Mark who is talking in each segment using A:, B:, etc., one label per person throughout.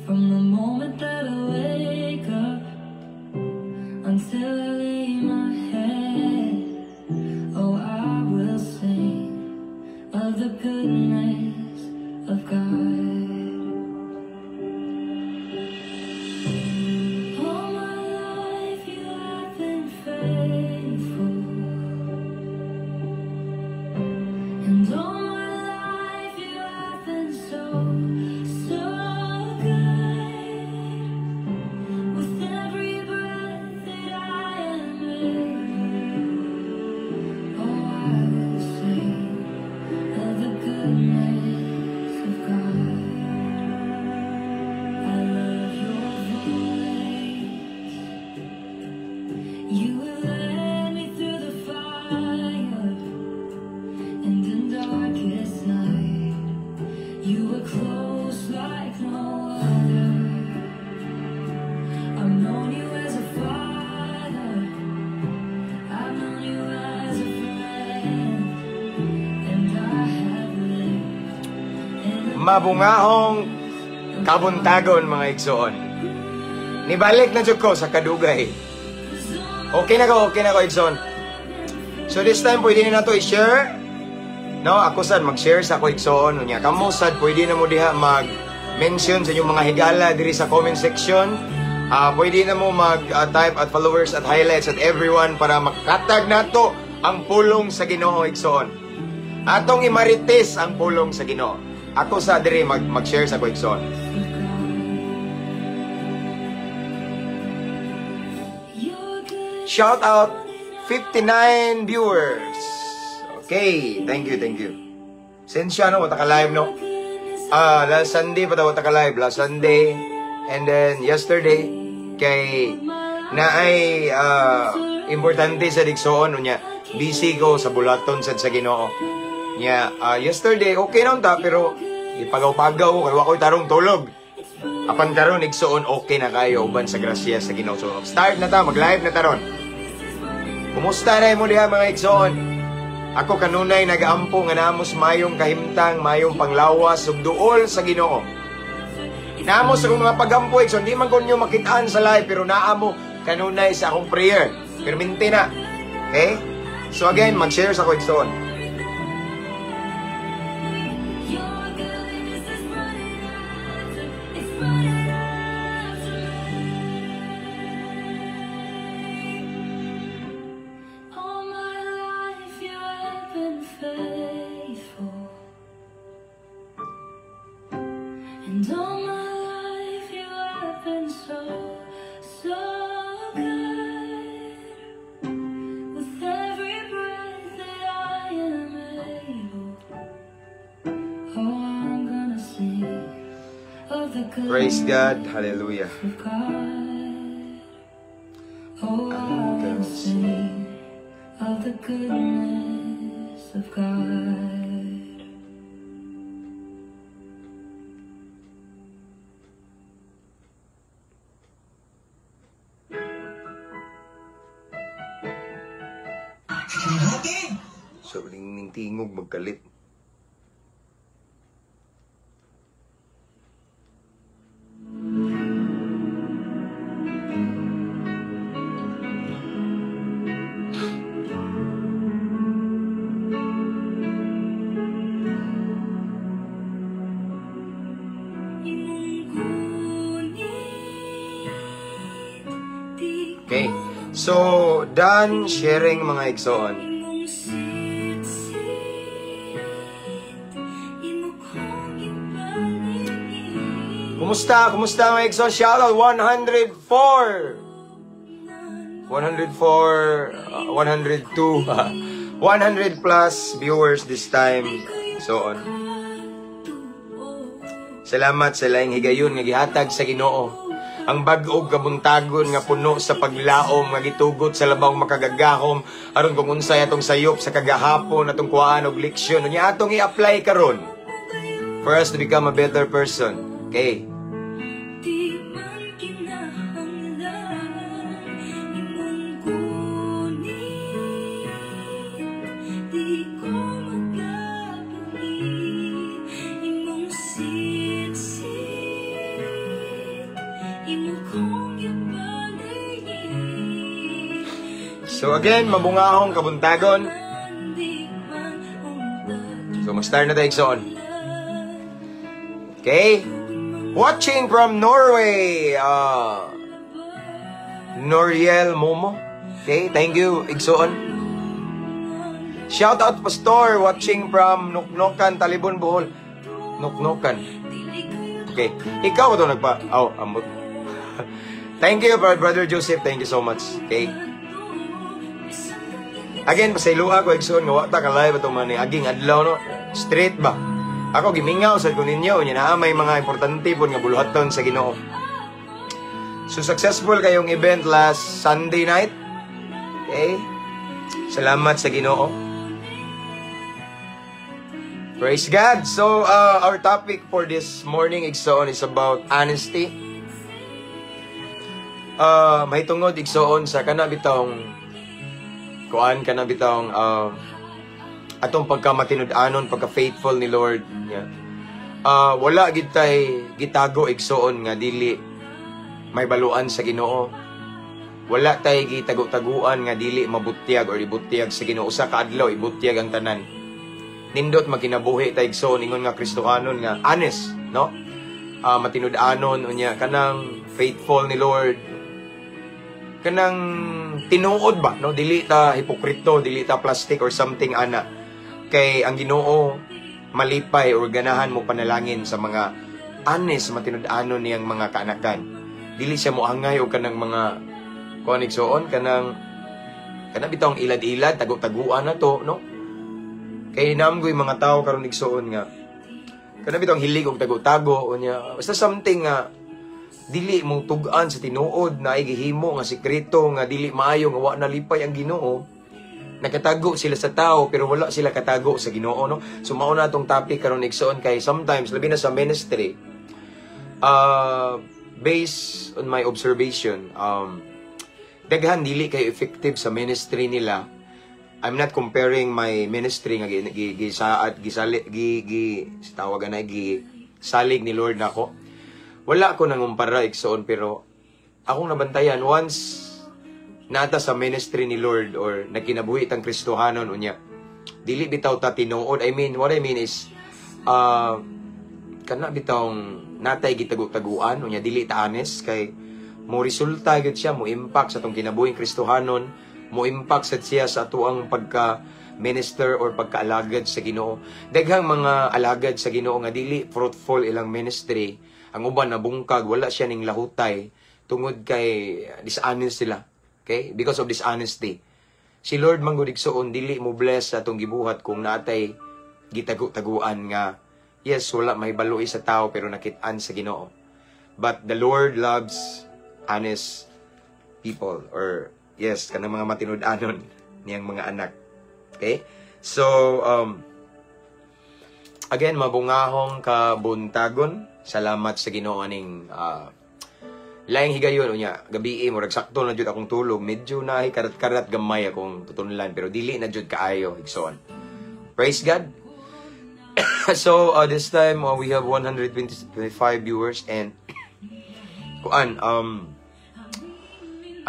A: From the moment that I wake up until I lay my head, oh, I will sing of the goodness of God. All my life you have been faithful, and all my life you have been so, so good. With every breath that I am able, oh, I will sing of the goodness of God. I love your voice. You have led me through the fire and in darkest night. You were close like no other. I've known you as a father. I've known you as a friend, and I have lived in the
B: Mabungahong kabuntagon, mga igsoon. Nibalik na jud ko sa kadugay. Okay na ko, igsoon. So this time pwede na nato i-share. No, ako sad mag-share sa ako, igsoon. Unya kamo sad pwede na mo diha mag-mention sa inyong mga higala diri sa comment section. Pwede na mo mag-type at followers at highlights at everyone para makatag nato ang pulong sa Ginoo, igsoon. Atong imarites ang pulong sa Ginoo. Ako sa diri mag-share sa ako, igsoon.
A: Your good
B: Shout out 59 viewers. Okay, thank you, thank you. Sensya no, wala ka live no. Last Sunday pa daw wala ka live, last Sunday and then yesterday kay na ay importante sa igsoon unya. Busy ko sa bulaton sad sa Ginoo. Nya yesterday okay na unta pero ipagaw-pagaw ko kay wa ko'y tarong tulog. Apan karon, igsoon, okay na kayo uban sa grasya sa Ginoo. So start na ta, mag-live na taron. Kumusta na mo diha, mga igsoon? Ako kanunay nagaampo nga namos mayong kahimtang, mayong panglawas ug duol sa Ginoo. Namo sa akong mga pagampo, igsoon, di man ko ninyo makitaan sa live pero naa mo kanunay sa akong prayer. Perminti na. Okay? So again, mag-share sa ako, igsoon.
A: Your goodness is running after, it's running after me. All my life you have been faithful, and all my life you have been so, so good. With every breath that I am able, oh, I'm gonna sing of the goodness
B: Praise God. Hallelujah.
A: of God. Oh, I will sing of the goodness of God.
B: So, ning tingog magkalit.
A: Imong gunit, di
B: Okay. So, done sharing, mga igsoon.
A: Imong sitsit, imo kong gipalingit.
B: Kumusta? Kumusta, mga igsoon? Shout out 104! 104, 102, 100 plus viewers this time. So on. Salamat sa laing higayon nga gihatag sa Ginoo. Ang bag-og kabuntagon nga puno sa paglaom nga gitugot sa labawng makagagahom aron kung unsay atong sayop sa kagahapon atong kuhaan og leksyon unya atong i-apply karon for us to become a better person. Okay.
A: Di man kinahanglan imong gunit, di ko magkabali imong sitsit,
B: So again, mabungahong kabuntagon. So mag-start na tayo, igsoon. Okay? Watching from Norway, Noriel Momo. Okay, thank you, igsoon. Shout out, Pastor, watching from Nuknokan, Talibon, Bohol. Nuknokan. Okay. Ikaw ba ito nagpa... Oh, ambot. Thank you, Brother Joseph. Thank you so much. Okay. Again, pasayloa ko, igsoon, nga wa ta ka live atong mga aging adlaw, no? Straight ba? Ako, gimingaw sa ko ninyo. Unya naa may mga importante po nga buluhaton sa Ginoo. So, successful kayong event last Sunday night. Okay? Salamat sa Ginoo. Praise God. So, our topic for this morning, igsoon, is about honesty. Mahitungod, igsoon, sa kana bitong kuan, kana bitong atong pagka matinud-anon, pagka faithful ni Lord. Yeah. Wala gid tay gitago, igsoon, nga dili may baluan sa Ginoo. Wala tay gitago-taguan nga dili mabutyag or ibutyag sa Ginoo. Usa ka adlaw ibutyag ang tanan. Nindot magkinabuhi ta, igsoon, ingon nga Kristohanon nga honest, no? Matinud-anon unya kanang faithful ni Lord. Kanang tinuod ba, no? Dili ta hipokrito, dili ta plastic or something ana. Kay ang Ginoo malipay or ganahan mo panalangin sa mga honest, matinud-anon niyang mga kaanakan. Dili siya moangay og kanang mga kuan, igsoon, kanang kana bitawng ilad-ilad, tago-taguan na to, no? Kay namgoy mga tao karon, igsoon, nga kana bitawng hilig og tago-tago unya basta something nga dili mo tug-an sa tinuod na ay gihimo nga sekreto nga dili maayo, nga wa nalipay ang Ginoo. Nakatago sila sa tao pero wala sila katago sa Ginoo, no? So mao na atong topic karon, igsoon, kay sometimes, labi na sa ministry, based on my observation, daghan dili kay effective sa ministry nila. I'm not comparing my ministry nga gi, gi, gisaad gisali gi gi tawagan na gi salig ni Lord nako. Wala ko nangumpara, igsoon, pero akong nabantayan, once nata sa ministry ni Lord or nagkinabuhi tang Kristohanon unya dili bitaw ta tinuod. I mean, what I mean is kana bitawng natay gitago-taguan unya dili ta honest, kay mo resulta gyud siya, mo impact sa atong kinabuhing Kristohanon, mo impact sad siya sa atuang pagka minister or pagkaalagad sa Ginoo. Daghang mga alagad sa Ginoo nga dili fruitful ilang ministry. Ang uban nabungkag, wala siya ning lahutay tungod kay dishonest sila. Okay? Because of dishonesty. Si Lord man gud, igsoon, dili mo bless sa atong gibuhat kung natay gitago-taguan nga yes, wala may baluy sa tao pero nakit-an sa Ginoo. But the Lord loves honest people or yes, kanang mga matinud-anon niyang mga anak. Okay? So, again, mabungahong kabuntagon. Salamat sa Ginoo aning laing higayon unya gabi, murag sakto na jud akong tulog. Medyo na karat-karat gamay akong tutunlan pero dili na jud kaayo, igsoon. Praise God. So this time we have 125 viewers and kuan, ang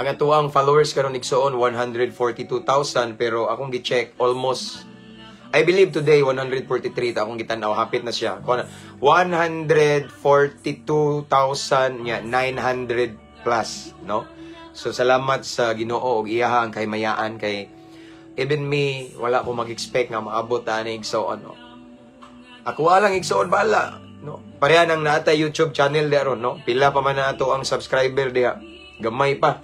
B: atuang followers karon, igsoon, 142,000, pero akong gi-check, almost, I believe today 143 ta akong gitan-aw, hapit na siya. Kuan 142,000 nya 900 plus, no? So salamat sa Ginoo ug iyaha ang kahimayaan kay even me, wala ko mag-expect nga maabot ani, igsoon, no? Ako lang, igsoon, bala, no? Pareha nang naata YouTube channel diha ron, no? Pila pa man na ato ang subscriber diha? Gamay pa.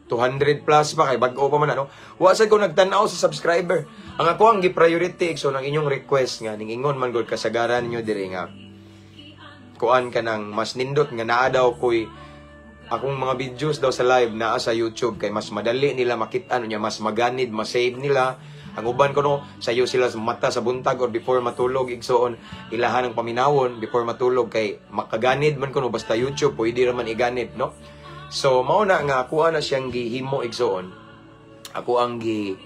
B: 200 plus pa kay bag-o pa man ano. Wa sad ko nagtan-aw sa subscriber. Ang ako ang gi-priority, igsoon, ang inyong request nga ning ingon man gud kasagaran ninyo diri nga kuan ka nang mas nindot nga naa daw koy akong mga videos daw sa live naa sa YouTube kay mas madali nila makit-an unya mas maganid ma-save nila. Ang uban ko, no, sayo sila sa mata sa buntag or before matulog, igsoon, ilahan ang paminawon before matulog kay makaganid man kuno. Basta YouTube, pwede ra man iganid, no? So mao na nga ako na siyang gihimo, igsoon. Ako ang gihimo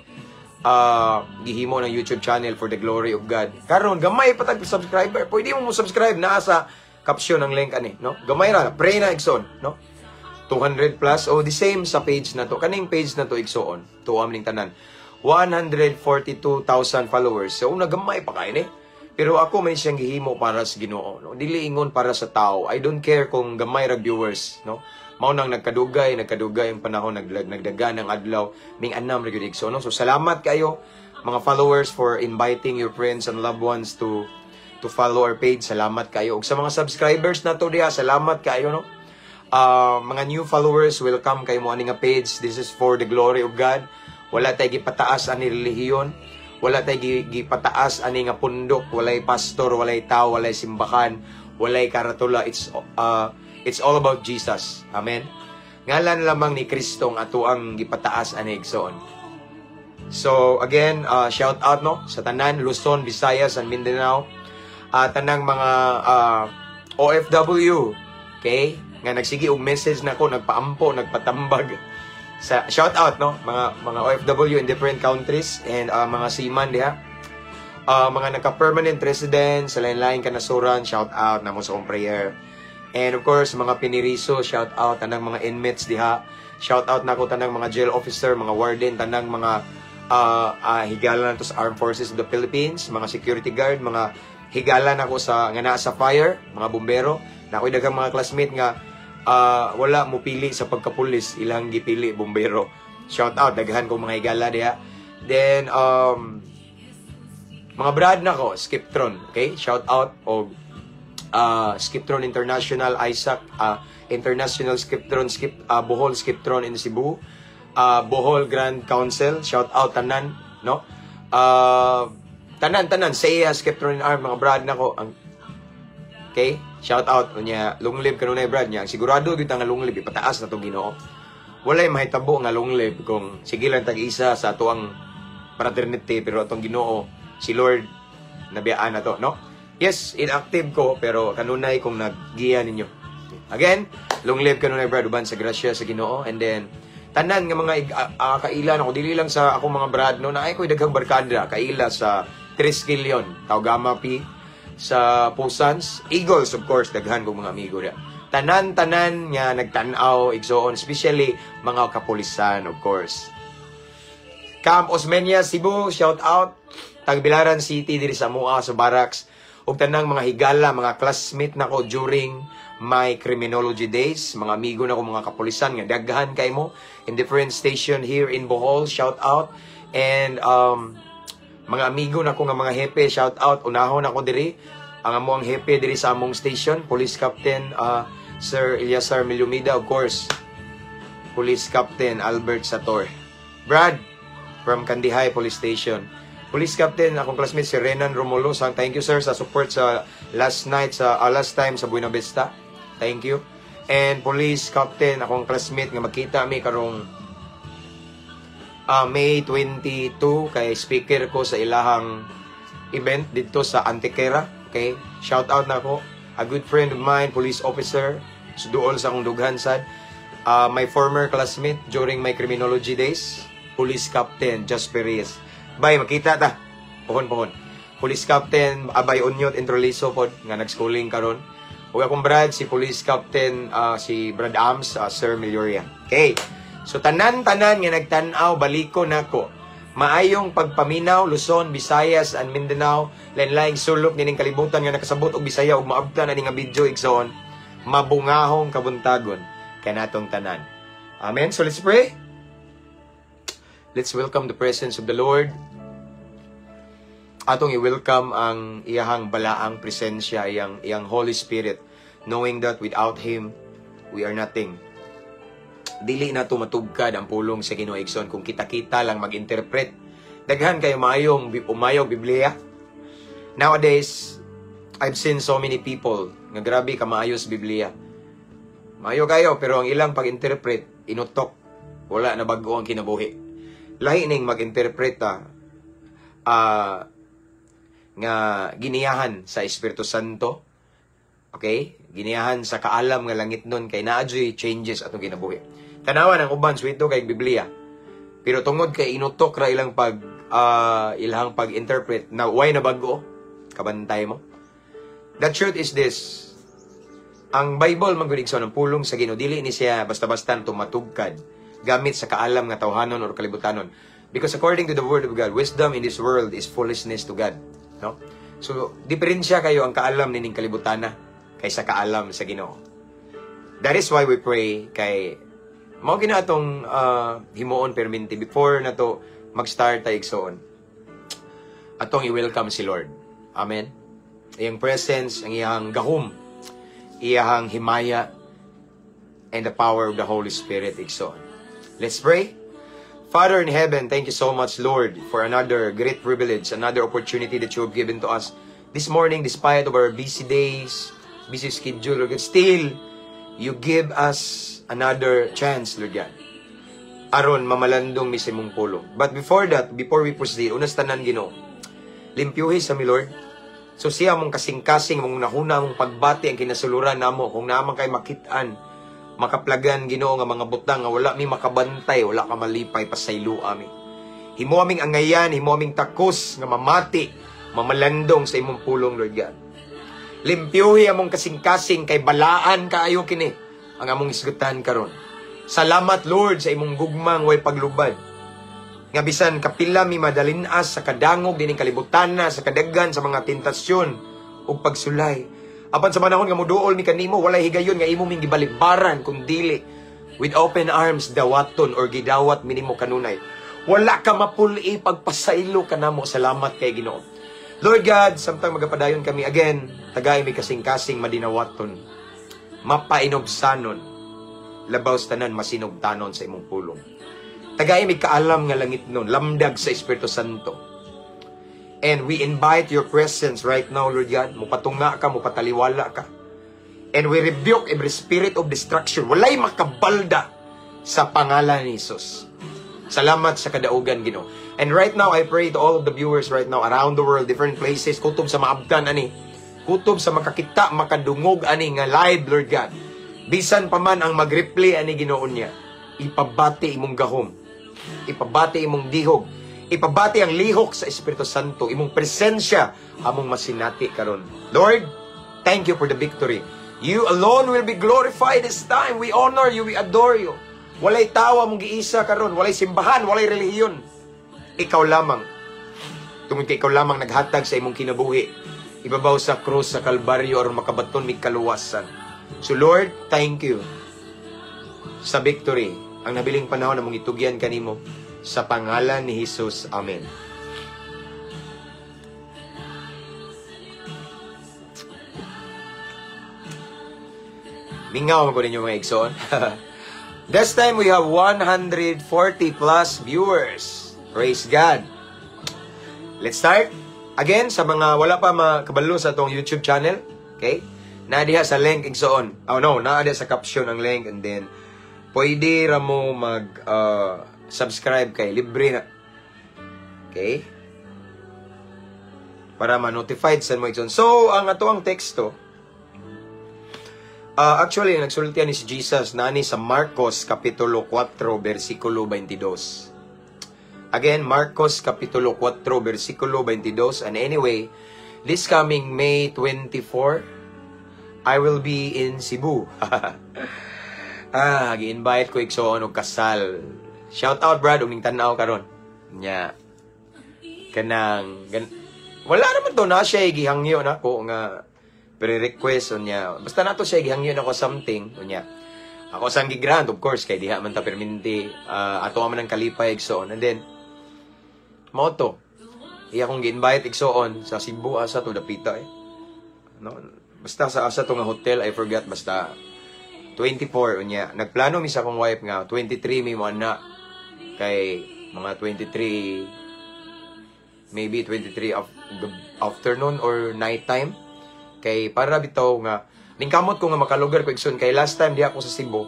B: ng YouTube channel for the glory of God. Karon gamay pa tag subscriber. Pwede mo mo subscribe, naa sa caption ang link ani, no? Gamay ra, pray na, igsoon, no? 200 plus. Oh, the same sa page na to. Kaning page na to, igsuon. Tuwa ning tanan. 142,000 followers. So, nagamay pa kayo eh. Pero ako may siyang gihimo para sa Ginoo, no? Dili ingon para sa tao. I don't care kung gamay ra viewers, no? Mao nang nagkadugay, nagkadugay ang panahon, nagdagan ang adlaw, ming anam ra gyud, igsoon, no? So salamat kayo mga followers for inviting your friends and loved ones to follow our page. Salamat kayo. Ug sa mga subscribers na to diha, salamat kayo, no? Mga new followers, welcome kayo mo ani nga page. This is for the glory of God. Wala tay gipataas ani relihiyon. Wala tay gipataas ani nga pundok, walay pastor, walay tao, walay simbahan, walay karatula. It's all about Jesus. Amen. Ngalan lamang ni Kristo ang ato ang gipataas ani, igsoon. So again, shout out, no, sa tanan Luzon, Visayas and Mindanao. Tanang mga OFW, okay? Nga nagsige og message nako, nagpaampo, nagpatambag. Sa shout out, no, mga OFW in different countries and mga seaman diha. Mga nagka-permanent resident sa lain-lain kanasuran, shout out namo sa akong prayer. And of course, mga piniriso, shout out tanang mga inmates diha. Shout out nako tanang mga jail officer, mga warden, tanang mga higala nato sa Armed Forces of the Philippines, mga security guard, mga higala nako sa nga naa sa fire, mga bumbero. Na ako'y daghang mga classmate nga wala mo pili sa pagkapulis, ilang gipili bumbero. Shout out, daghan kong mga higala diha. Then mga brad nako, Skiptron, okay? Shout out og Skiptron International, Isaac, International Skiptron, Bohol Skiptron in Cebu, Bohol Grand Council, shout out tanan, no? Tanan tanan sa iya Skiptron in Arm, mga brad nako ang. Okay? Shout out unya, long live kanunay, brad niya. Sigurado gyud nga long live, ipataas na tong Ginoo. Walay mahitabo nga long live kung sige lang tag-isa sa atuang fraternity, pero atong Ginoo si Lord nabiyaan na to, no? Yes, inactive ko pero kanunay kong naggiya ninyo. Again, long live kanunay, brad, uban sa grasya sa Ginoo. And then tanan nga mga kaila nako, dili lang sa akong mga brad, no, naay ko'y daghang barkada kaila sa Triskelion, Tau Gamma Pi, sa Pusans, Eagles, of course, daghan kong mga amigo diya. Tanan-tanan nga nagtan-aw, igsoon, especially mga kapulisan, of course. Camp Osmeña, Cebu, shout out. Tagbilaran City diri sa Mua sa Barracks. Ug tanang mga higala, mga classmate nako during my criminology days, mga amigo nako mga kapulisan nga daghan kay mo in different station here in Bohol, shout out. And mga amigo nako nga mga hepe, shout out. Unahon ako diri. Ang amo ang hepe diri sa among station, Police Captain Sir Eliasar Milumida, of course. Police Captain Albert Sator. Brad from Kandihay Police Station. Police Captain, akong classmate si Renan Romulo. Sang thank you, sir, sa support sa last night sa last time sa Buena Vista. Thank you. And Police Captain, akong classmate nga magkita mi karong May 22 kay speaker ko sa ilahang event dito sa Antequera. Okay? Shout out na ako. A good friend of mine, police officer, so duol sa akong dughan sad. My former classmate during my criminology days, Police Captain Jasper Reyes. Bye, makita ta. Pohon, pohon. Police Captain Abay Unyot Introliso pod nga nag-schooling karon. Ug akong brad si Police Captain si Brad Ams, Sir Melioria. Okay. So tanan-tanan nga nagtan-aw, baliko nako. Maayong pagpaminaw, Luzon, Visayas and Mindanao, lain-laing sulok nining kalibutan nga nakasabot og Bisaya ug maabtan ani nga video, igsoon. Mabungahong kabuntagon kanatong tanan. Amen. So let's pray. Let's welcome the presence of the Lord. Atong i-welcome ang iyahang balaang presensya, iyang Holy Spirit, knowing that without Him, we are nothing. Dili na to matugkad ang pulong sa Ginoo, igsoon, kung kita-kita lang mag-interpret. Daghan kayo maayong umayog Biblia. Nowadays, I've seen so many people nga grabe ka maayos Biblia. Maayo kayo pero ang ilang pag-interpret inutok. Wala na bago ang kinabuhi. Lahi ning mag-interpret nga giniyahan sa Espiritu Santo. Okay? Giniyahan sa kaalam nga langit nun kay naa juy changes atong kinabuhi. Tanawan ang uban swito kay Biblia. Pero tungod kay inutok ra ilang pag-interpret na way na bago, kabantay mo. The truth is this. Ang Bible man gud, igsoon, ang pulong sa Ginoo, dili ni siya basta-basta tumatugkad gamit sa kaalam nga tawhanon or kalibutanon. Because according to the word of God, wisdom in this world is foolishness to God, no? So, diferensya kayo ang kaalam nining kalibutana kaysa kaalam sa Ginoo. That is why we pray kay mao gina atong himuon perminti before na to mag-start ta, igsoon. Atong i-welcome si Lord. Amen. Iyang presence, ang iyang gahom, iyang himaya, and the power of the Holy Spirit, igsoon. Let's pray. Father in heaven, thank you so much, Lord, for another great privilege, another opportunity that you have given to us this morning, despite of our busy days, busy schedule, Lord God, still, you give us another chance, Lord God, aron mamalandong mi sa imong pulong. But before that, before we proceed, unas tanan, Ginoo, limpyuhi sa mi, Lord. So siya mong kasing-kasing, mong nahuna, mong pagbati ang kinasuluran namo, kung naa man kay makit-an, makaplagan, Ginoo, nga mga butang nga wala mi makabantay, wala ka malipay, pasaylo ami. Himo aming angayan, himo aming takos nga mamati, mamalandong sa imong pulong, Lord God. Limpyuhi among kasing-kasing kay balaan kaayo kini ang among isgutan karon. Salamat, Lord, sa imong gugmang way paglubad. Nga bisan kapila mi madalinas sa kadangog dining kalibutan na, sa kadaghan sa mga tentasyon ug pagsulay. Apan sa panahon nga muduol mi kanimo, walay higayon nga imo ming gibalibaran kung dili with open arms dawaton or gidawat minimo kanunay. Wala ka mapuli pagpasaylo kanamo. Salamat kay Ginoo. Lord God, samtang magapadayon kami again, tagay mi kasing-kasing madinawaton, mapainobsanon, labaw sa tanan masinugtanon sa imong pulong. Tagay mi kaalam nga langit nun, lamdag sa Espiritu Santo. And we invite your presence right now, Lord God. Mupatunga ka, mupataliwala ka. And we rebuke every spirit of destruction. Walay makabalda sa pangalan ni Jesus. Salamat sa kadaugan, Ginoo. And right now, I pray to all of the viewers right now around the world, different places, kutob sa maabtan ani, kutob sa makakita, makadungog ani nga live, Lord God. Bisan pa man ang mag-replay ani, Ginoo niya, ipabati imong gahom. Ipabati imong dihog. Ipabati ang lihok sa Espiritu Santo, imong presensya among masinati karon. Lord, thank you for the victory. You alone will be glorified this time. We honor you, we adore you. Walay tawa mong giisa karon, walay simbahan, walay relihiyon. Ikaw lamang. Tungod kay ikaw lamang naghatag sa imong kinabuhi ibabaw sa krus sa Kalbaryo aron makabaton mig kaluwasan. So Lord, thank you sa victory. Ang nabiling panahon among itugyan kanimo sa pangalan ni Jesus. Amen. Mingaw ko ninyo, mga igsoon. This time we have 140 plus viewers. Praise God. Let's start. Again, sa mga wala pa makabalo sa atong YouTube channel, okay? Naa diha sa link, igsoon. Oh no, naa diha sa caption ang link and then pwede ra mo mag subscribe kay libre na. Okay? Para ma-notified sa mo, igsoon. So, ang ato ang teksto, actually, nagsultian ni si Jesus nani sa Marcos Kapitulo 4 versikulo 22. Again, Marcos Kapitulo 4 versikulo 22. And anyway, this coming May 24, I will be in Cebu. Gi-invite ko, igsoon, og kasal. Shout out, Brad, ug ning tan-aw karon. Nya. Kanang wala naman to na siya gihangyo nako nga pre-request unya. Basta nato siya gihangyo nako something unya. Ako sang gi-grant, of course, kay diha man ta perminti, ato man ang kalipay, igsoon. And then mao to. Iya akong gi-invite, igsoon, sa Cebu, asa to dapita eh. No, basta sa asa to nga hotel, I forgot, basta 24 unya. Nagplano mi sa akong wife nga 23 mi mo na kay mga 23, maybe 23 of afternoon or night time kay para bitaw nga ningkamot ko nga makalugar ko, igsoon, kay last time diha ako sa Cebu,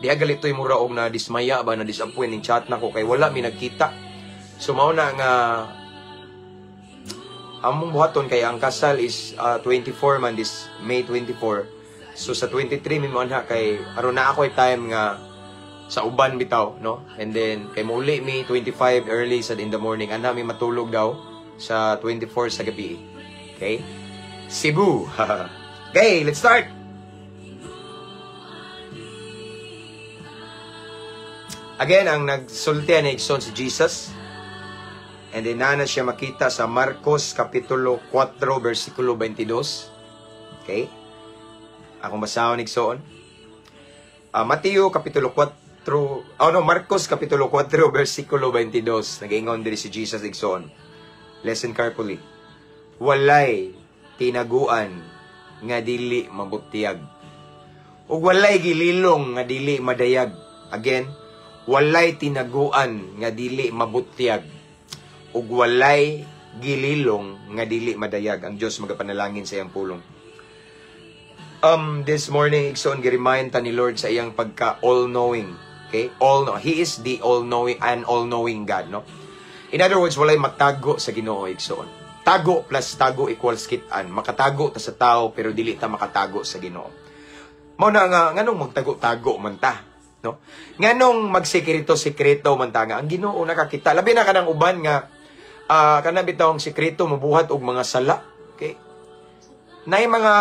B: diha galitoy mura og na dismaya ba, na disappoint ning chat nako kay wala mi nagkita. So mao na nga among buhaton kay ang kasal is 24 man, this May 24. So sa 23 mi mo anha kay aron na ako'y time nga sa uban bitaw, no? And then kay mouli mi 25 early sa in the morning, anha mi matulog daw sa 24 sa gabi. Okay? Cebu. Okay, let's start. Again, ang nagsulti ani, igsoon, si Jesus. And then naa na siya makita sa Marcos Kapitulo 4 versikulo 22. Okay? Akong basahon, igsoon. Mateo Kapitulo 4, oh no, Marcos Kapitulo 4 versikulo 22. Nag-ingon diri si Jesus, igsoon. Listen carefully. "Walay tinaguan nga dili mabutyag. Ug walay gililong nga dili madayag." Again, "Walay tinaguan nga dili mabutyag ug walay gililong nga dili madayag." Ang Dios magapanalangin sa iyang pulong. This morning, igsoon, gi-remind ta ni Lord sa iyang pagka all-knowing. Okay? All know. He is the all-knowing and all-knowing God, no? In other words, walay matago sa Ginoo, igsoon. Tago plus tago equals kit-an. Makatago ta sa tao pero dili ta makatago sa Ginoo. Mao na nga nganong magtago-tago man ta, no? Nganong magsekreto-sekreto man ta nga ang Ginoo nakakita? Labi na kanang uban nga kana bitawng sekreto mabuhat og mga sala, okay? Nay mga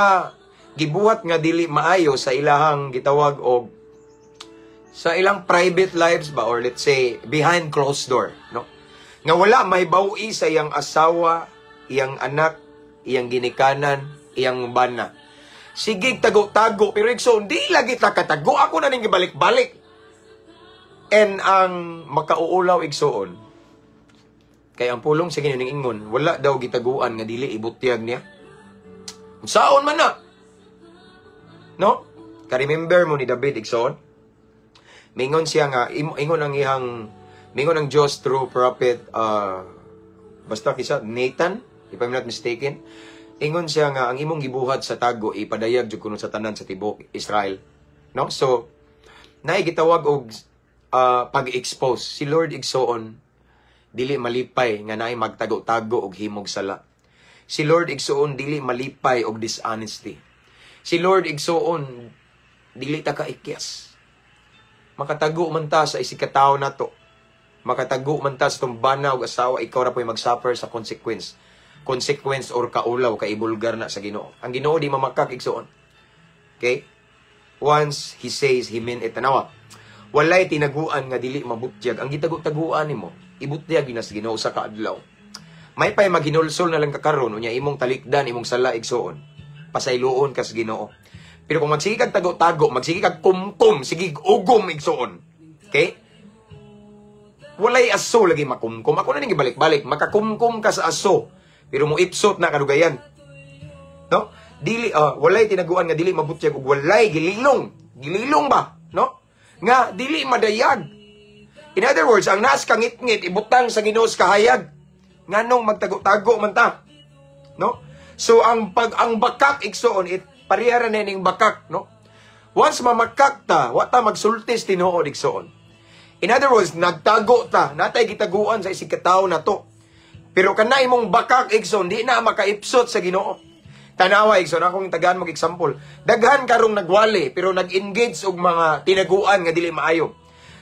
B: gibuhat nga dili maayo sa ilahang gitawag og sa ilang private lives ba, or let's say behind closed door, no? Nga wala mahibaw-i sa iyang asawa, iyang anak, iyang ginikanan, iyang bana. Sige tago-tago, pero igsoon, di lagi ta katago. Ako na ning gibalik-balik. And ang makauulaw, igsoon, kay ang pulong sa Ginoo ingon, wala daw gitaguan nga dili ibutyag niya. Saon man na. No? Ka-remember mo ni David, igsoon? Mingon siya nga ingon ang iyang mingon ang Dios through prophet, basta kisa Nathan, if I'm not mistaken. Ingon siya nga ang imong gibuhat sa tago ipadayag jud kuno sa tanan sa tibuok Israel. No? So naay gitawag og pag-expose. Si Lord, igsoon, dili malipay nga naay magtago-tago og himog sala. Si Lord, igsoon, dili malipay og dishonesty. Si Lord, igsoon, dili ta kaikyas. Makatago man ta sa isig katawo nato. Makatago man ta sa tumbana og asawa, ikaw ra po'y mag-suffer sa consequence. Consequence or kaulaw kay ibulgar na sa Ginoo. Ang Ginoo di mamakak, igsoon. Okay? Once He says, He mean it. Tanawa. "Walay tinaguan nga dili mabutyag." Ang gitago-taguan nimo, ibutyag gyud na sa Ginoo sa kaadlaw. May pay maghinulsol na lang ka karon, unya imong talikdan imong sala, igsoon. Pasayloon ka sa Ginoo. Pero kung magsige kag tago-tago, magsige kag kumkum, sige ugom, igsoon. Okay? Walay aso lagi makumkum. Ako na ning gibalik-balik, makakumkum ka sa aso, pero mo ipsot na kadugayan. No? Dili "Walay tinaguan nga dili mabutyag ug walay gililong." Gililong ba, no? Nga dili madayag. In other words, ang naas kangitngit ibutang sa Ginoo sa kahayag. Nganong magtago-tago man ta? No? So ang bakak, igsoon, it pareha ra ning bakak, no? Once mamakak ta, wa ta magsulti sa tinuod, igsoon. In other words, nagtago ta, natay gitaguan sa isig katawo na to. Pero kana imong bakak, igsoon, di na makaipsot sa Ginoo. Tanawa, igsoon, akong tagaan mag example. Daghan karong nagwali pero nag-engage og mga tinaguan nga dili maayo.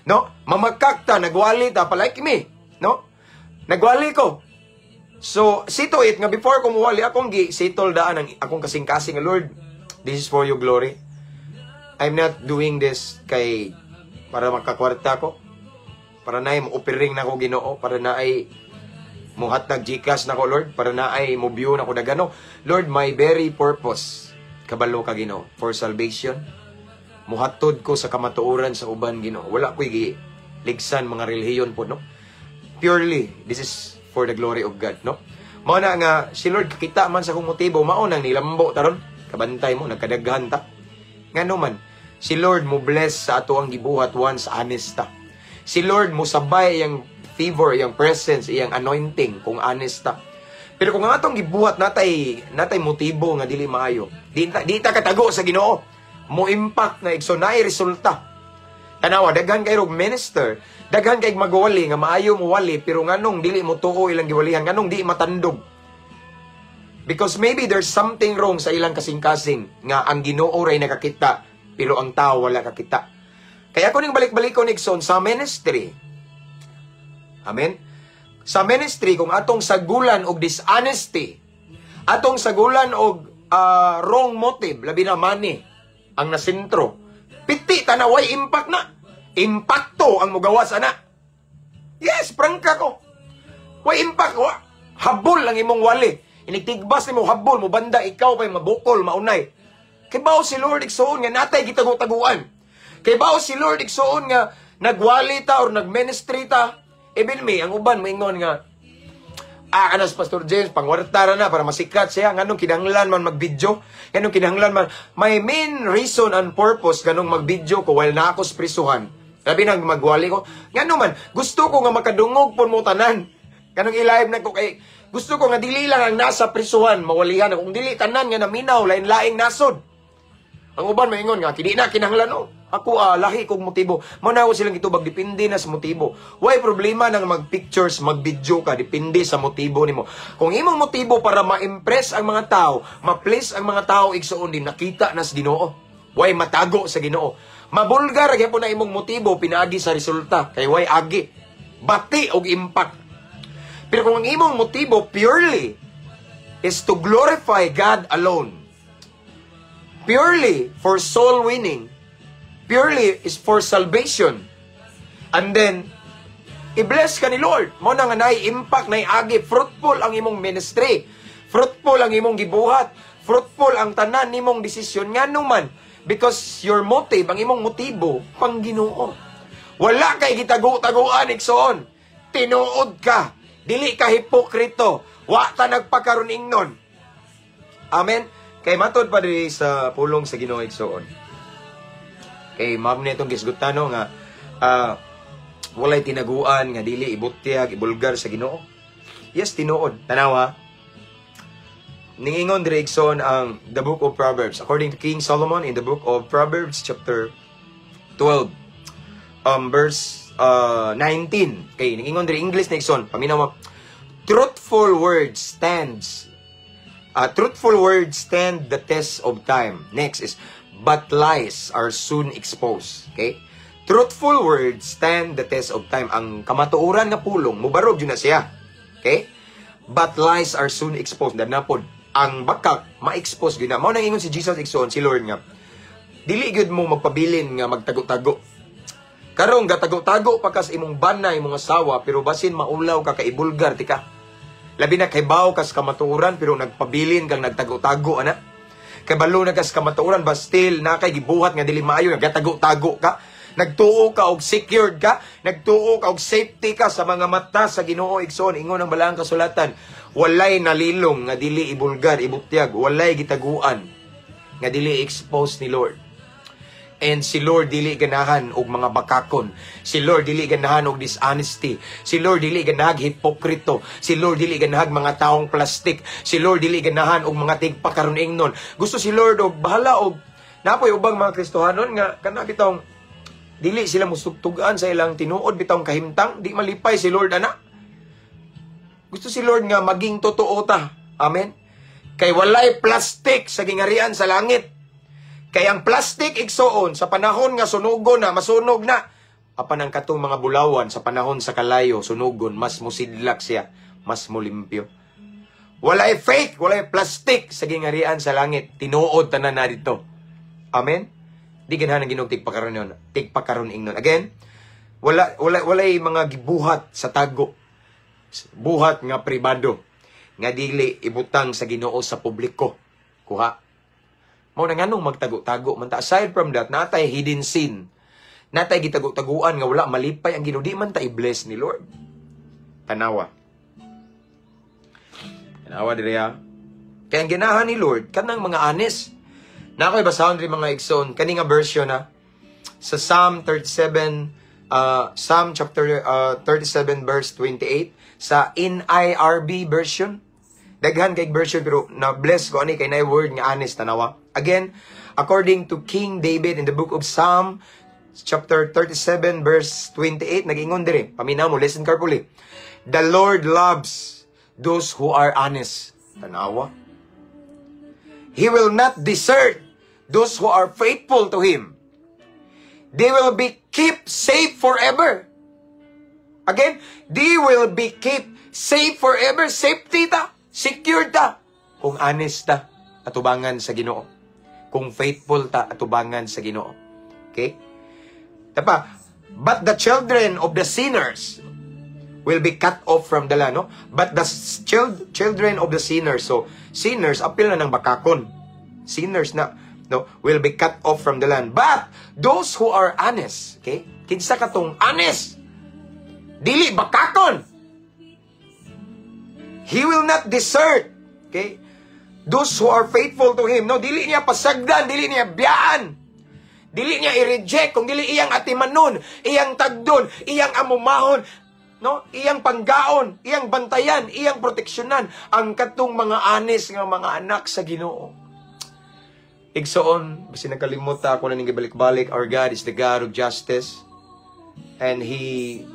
B: No? Mamakak ta, nagwali ta, pa like me, no? Nagwali ko. So, see to it nga before ko muwali, akong gi settle daan ang akong kasing-kasing, "Lord, this is for your glory. I'm not doing this kay para makakwarta ko. Para naay mo offering na ko, Ginoo, para naay muhatag GCash na ko, Lord, para naay mo view na ko dagano. Lord, my very purpose, kabalo ka, Ginoo, for salvation. Muhatod ko sa kamatuoran sa uban, Ginoo. Wala ko'y gi ligsan mga relihiyon po, no? Purely, this is for the glory of God, no? Mao na nga si Lord kakita man sa akong motibo, mao nang nilambo taron. Kabantay mo, nagkadaghan ta. Ngano man, si Lord mo bless sa ato ang gibuhat once honest ta. Si Lord mo sabay iyang favor, iyang presence, iyang anointing kung honest ta. Pero kung ang atong gibuhat natay motibo nga dili maayo, di ta katago sa Ginoo. Mo impact na, igsoon, naay resulta. Tanawa, daghan kay og minister, daghan kay magwali nga maayo mo wali, pero nganong dili mo tuo ilang giwalihan, nganong di matandog? Because maybe there's something wrong sa ilang kasing-kasing nga ang Ginoo ray nakakita pero ang tao wala kakita. Kaya ako ning balik-balik ko, igsoon, sa ministry. Amen? Sa ministry, kung atong sagulan og dishonesty, atong sagulan og wrong motive, labi na money, ang nasentro, piti tanaway impact na. Impakto ang mugawas ana. Yes, prangka ko. Way impact wa. Habol ang imong wali. Inigtigbas nimo habol mo banda, ikaw pay mabukol maunay. Kay bao si Lord, igsuon, nga natay gitago-taguan. Kay bao si Lord, igsuon, nga nagwali ta or nagministry ta. Even me, ang uban moingon nga, "Ah, kanas Pastor James, pangwarta ra na para masikat siya. Nganong kinahanglan man mag-video? Nganong kinahanglan man?" My main reason and purpose ganong mag-video ko while na ako sa prisuhan. Labi nang magwali ko. Ngano man, gusto ko nga makadungog pon mo tanan. Kanong i-live na ko kay gusto ko nga dili lang ang nasa prisuhan mawalihan, kung dili tanan nga naminaw lain-laing nasod. Ang uban maingon nga kini na kinahanglan no. Ako lahi kog motibo. Mao na ako silang gitubag, depende na sa motibo. Way problema nang mag-pictures, mag-video ka, depende sa motibo nimo. Kung imong motibo para ma-impress ang mga tao, ma-please ang mga tao, igsuon, din nakita na sa Ginoo. Way matago sa Ginoo. Mabulgar gyapon na imong motibo pinaagi sa resulta kay way agi. Bati og impact. Pero kung ang imong motibo purely is to glorify God alone, purely for soul winning, purely is for salvation, and then, i-bless ka ni Lord. Mo na nga naay impact, naay agi, fruitful ang imong ministry. Fruitful ang imong gibuhat. Fruitful ang tanan nimong desisyon. Nga man, because your motive, ang imong motibo, pang Ginoo. Wala kay gitago-taguan, igsoon. Tinuod ka. Dili ka hipokrito. Wa ta nagpakaron ingnon. Amen. Kay matod pa diri sa pulong sa Ginoo, igsoon. Kay mao ni itong gisgutan no nga walay tinaguan nga dili ibutyag, ibulgar sa Ginoo. Yes, tinuod. Tanawa. Ningingon diri, igsoon, ang the Book of Proverbs. According to King Solomon in the Book of Proverbs chapter 12 verse 19. Kay ningingon diri, English na, igsoon. Paminaw mo. Truthful words stand the test of time. Next is, "But lies are soon exposed." Okay? Truthful words stand the test of time. Ang kamatuoran nga pulong, mubarog yun na siya. Okay? "But lies are soon exposed." Dan napod, ang bakak, ma-expose gyud na. Mao nang ingon si Jesus, igsoon, si Lord nga, dili gyud mo magpabilin nga magtago-tago. Karong gatago-tago pa kas imong bana, imong asawa, pero basin maulaw ka ka ibulgar tika. Labi na kay baw kas kamatuoran pero nagpabilin kang nagtago-tago ana. Kay balo na kas kamatuoran but still na kay gibuhat nga dili maayo, nagatago-tago ka. Nagtuo ka og secured ka, nagtuo ka og safety ka sa mga mata sa Ginoo, igsoon. Ingon ang balaang kasulatan, walay nalilong nga dili ibulgar, ibutyag, walay gitaguan nga dili expose ni Lord. And si Lord dili ganahan og mga bakakon. Si Lord dili ganahan og dishonesty. Si Lord dili ganahag hipokrito. Si Lord dili ganahag mga taong plastic. Si Lord dili ganahan og mga tigpakaron ingnon. Gusto si Lord og bahala og napoy ubang mga Kristohanon nga kana bitong dili sila musugtugan sa ilang tinuod bitong kahimtang, di malipay si Lord ana. Gusto si Lord nga maging totoo ta. Amen. Kay walay plastic sa gingarian sa langit. Kay ang plastic, igsuon, sa panahon nga sunugon na, masunog na. Apan ang katong mga bulawan, sa panahon sa kalayo, sunugon, mas musidlak siya, mas mulimpyo. Walay fake, walay plastic sa gingarian sa langit. Tinuod tanan na dito. Amen? Di ganahan ang Ginoo tigpakaron yun. Tigpakaron ingnon. Again, walay mga gibuhat sa tago. Buhat nga pribado nga dili ibutang sa Ginoo sa publiko. Kuha. Mao na nganong magtago-tago man ta? Aside from that, natay hidden sin. Natay gitago-taguan nga wala malipay ang Ginoo, di man ta i-bless ni Lord. Tanawa. Tanawa diri ha. Kaya ang ganahan ni Lord kanang mga honest. Na ako'y basahon diri, mga igsoon, kani nga version na sa Psalm 37, Psalm chapter 37 verse 28 sa NIRB version. Daghan kay version pero na bless ko ani kay na word nga honest. Tanawa. Again, according to King David in the Book of Psalm chapter 37 verse 28, nag-ingon diri. Paminaw mo, listen carefully. "The Lord loves those who are honest." Tanawa. "He will not desert those who are faithful to Him. They will be kept safe forever." Again, they will be kept safe forever. Safety ta. Secured ta. Kung honest ta, atubangan sa Ginoo. Kung faithful ta, atubangan sa Ginoo. Okay? Tapa, But the children of the sinners will be cut off from the land, no? But the children of the sinners, so sinners, apil na ng bakakon. Sinners na, no, will be cut off from the land. But those who are honest, okay? Kinsa katong honest? Dili bakakon. He will not desert, okay? Those who are faithful to Him, no, dili niya pasagdan, dili niya biyaan. Dili niya i-reject kung dili iyang atimanon, iyang tagdon, iyang amumahon, no? Iyang panggaon, iyang bantayan, iyang proteksyonan ang katong mga honest nga mga anak sa Ginoo. Igsoon, basi nakalimot ta ako na ning gibalik-balik, our God is the God of justice. And He,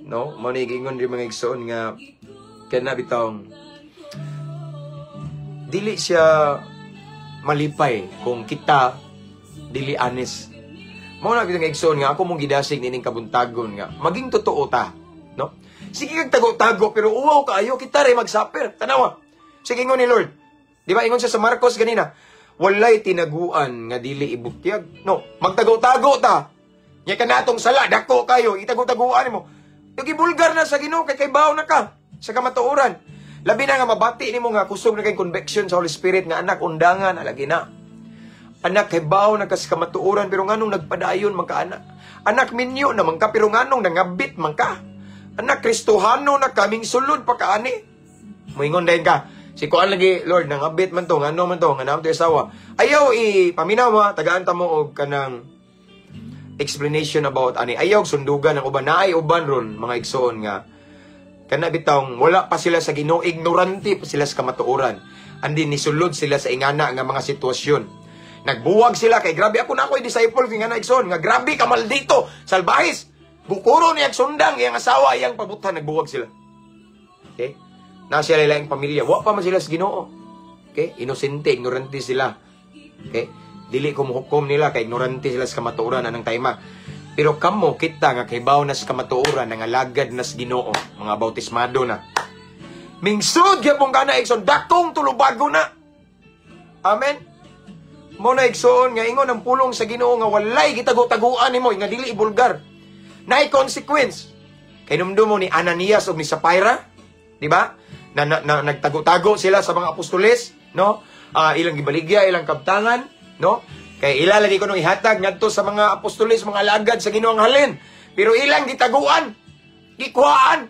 B: no, mao ni giingon rin mga igsoon nga kana bitawng dili siya malipay kung kita dili honest. Mao na bitong igsoon nga ako mong gidasig nining kabuntagon nga maging totoo ta, no? Sige kag tago-tago pero uwaw kaayo kita ray magsuffer. Tanawa. Sige, ingon ni Lord. Di ba ingon siya sa Marcos ganina? Walay tinaguan nga dili ibutyag. No, magtago-tago ta. Nya kanatong sala dako kayo, itago-taguan nimo. Yung ibulgar na sa Ginoo kay kaybaw na ka sa kamatuoran. Labi na nga mabati nimo nga kusog na kay conviction sa Holy Spirit nga, "Anak, undangan alagi na. Anak, kay baw na kas kamatuoran pero nganong nagpadayon man ka, anak? Anak, minyo na man ka pero nganong nangabit man ka? Anak, Kristohano na kaming sulod pa kaani." Moingon dayon ka. Si kuan lagi, "Lord, nangabit man to, ngano man to, nga naam to asawa." Ayaw i paminaw ha, tagaan ta mo og kanang explanation about ani. Ayaw sundugan ang uban. Naay uban ron mga igsoon nga kana bitawng wala pa sila sa Ginoo, ignorante pa sila sa kamatuoran. Andi nisulod sila sa ingana nga mga sitwasyon. Nagbuwag sila kay grabe ako na ako'y disciple kay nga na igsoon nga grabe ka maldito, salbahis. Bukuro niya sundang iyang asawa iyang pabuthan, nagbuwag sila. Okay? Na sila laing pamilya, wa pa man sila sa Ginoo. Okay? Inosente, ignorante sila. Okay? Dili ko mohukom nila kay ignorante sila sa kamatuoran anang time. Pero kamo kita nga kahibaw na sa kamatuoran, nga alagad na sa Ginoo, mga bautismado na. Mingsud gyapon ka na igsoon, dakong tulubago na. Amen. Mo na igsoon nga ingon ang pulong sa Ginoo nga walay gitago-taguan nimo nga dili ibulgar. Naay consequence. Kay numdum mo ni Ananias ug ni Sapphira, di ba? Na nagtago-tago sila sa mga apostoles, no? Ilang gibaligya, ilang kabtangan, no? Kay ila lagi ko nung ihatag ngadto sa mga apostoles, mga alagad sa Ginoo ang halin. Pero ilang gitaguan, gikuhaan.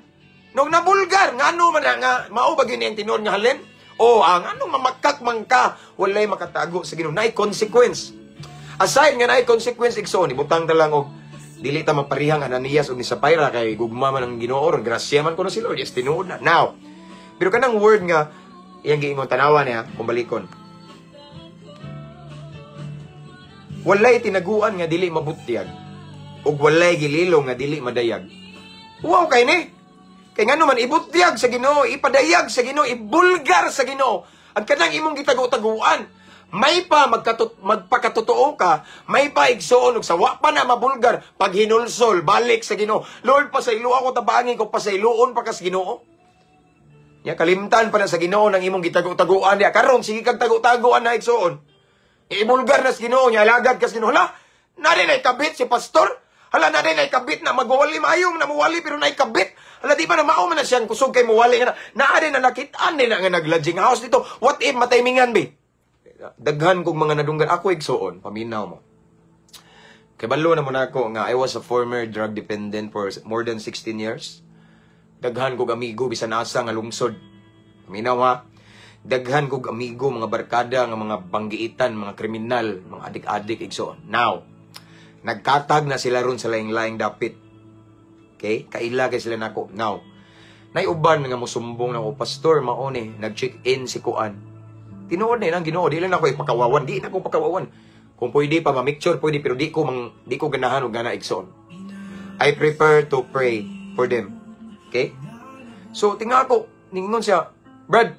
B: Nung nabulgar, ngano man na nga mao ba gyud ang tinuod nga halin? O ang anong mamakak man ka, walay makatago sa Ginoo. Naay consequence. Aside nga naay consequence igsoon, ibutang ta lang og dili ta maparihang Ananias ug ni Sapphira kay gugma man ang Ginoo ron, grasya man kuno si Lord, yes, tinuod na. Now, pero kanang word nga iyang giingon, tanawa niya kung balikon. Walay tinaguan nga dili mabutyag ug walay gililong nga dili madayag. Wow kay ni. Kay ngano man ibutyag sa Ginoo, ipadayag sa Ginoo, ibulgar sa Ginoo. Ang kanang imong gitago-taguan, may pa magpakatotoo ka, may pa igsuon ug sa wa pa na mabulgar, pag hinulsol, balik sa Ginoo. "Lord, pasaylo ako, tabangi ko, pasayloon pa ka sa Ginoo." Ya kalimtan pa na sa Ginoo nang imong gitago-taguan diya. Karon sige kag tago-taguan na igsuon. Ibulgar na sa Ginoo, nya alagad ka sa Ginoo. Hala, na din ay kabit si pastor. Hala, na din ay kabit na magwali maayong na muwali pero na kabit. Hala, di ba na mao man na siyang kusog kay muwali nga na. Naa din na nakitaan din na nga nag-lodging house dito. What if mataymingan be? Daghan kog mga nadunggan ako igsuon, paminaw mo. Kay balo na mo nako nga I was a former drug dependent for more than 16 years. Daghan kog amigo bisan asa nga lungsod. Paminaw ha. Daghan kog amigo, mga barkada nga mga banggiitan, mga kriminal, mga adik-adik igsoon. Now, nagkatag na sila ron sa laing-laing dapit. Okay? Kaila kay sila nako. Now, naiuban nga mosumbong na ko, "Pastor, mao ni nag-check-in si kuan." Tinuod na ang Ginoo, di lang ako ipakawawan, di na ko pakawawan. Kung pwede pa ma-mixture, pwede, pero di ko ganahan og gana igsoon. I prefer to pray for them. Okay? So, tingnan ako, ningon siya, "Brad,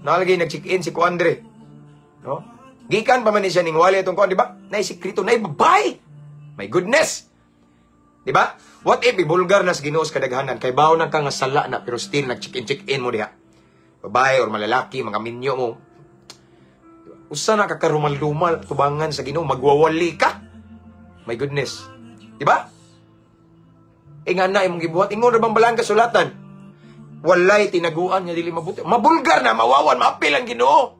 B: nalagay nag-check-in si Kuandre." No? Gikan pa man ni siya ning wali atong kuan, di ba? Nay sekreto, nay babay. My goodness. Di ba? What if ibulgar na sa Ginoo sa kadaghanan kay bawo na ka nga sala na pero still nag-check-in check-in mo diha. Babae or malalaki, mga minyo mo. Usa na ka karumal-dumal tubangan sa Ginoo, magwawali ka. My goodness. Di ba? Ingana imong gibuhat, ingon ra bang balaan kasulatan? Walay tinaguan nga dili mabuti. Mabulgar na, mawawan, maapil ang Ginoo.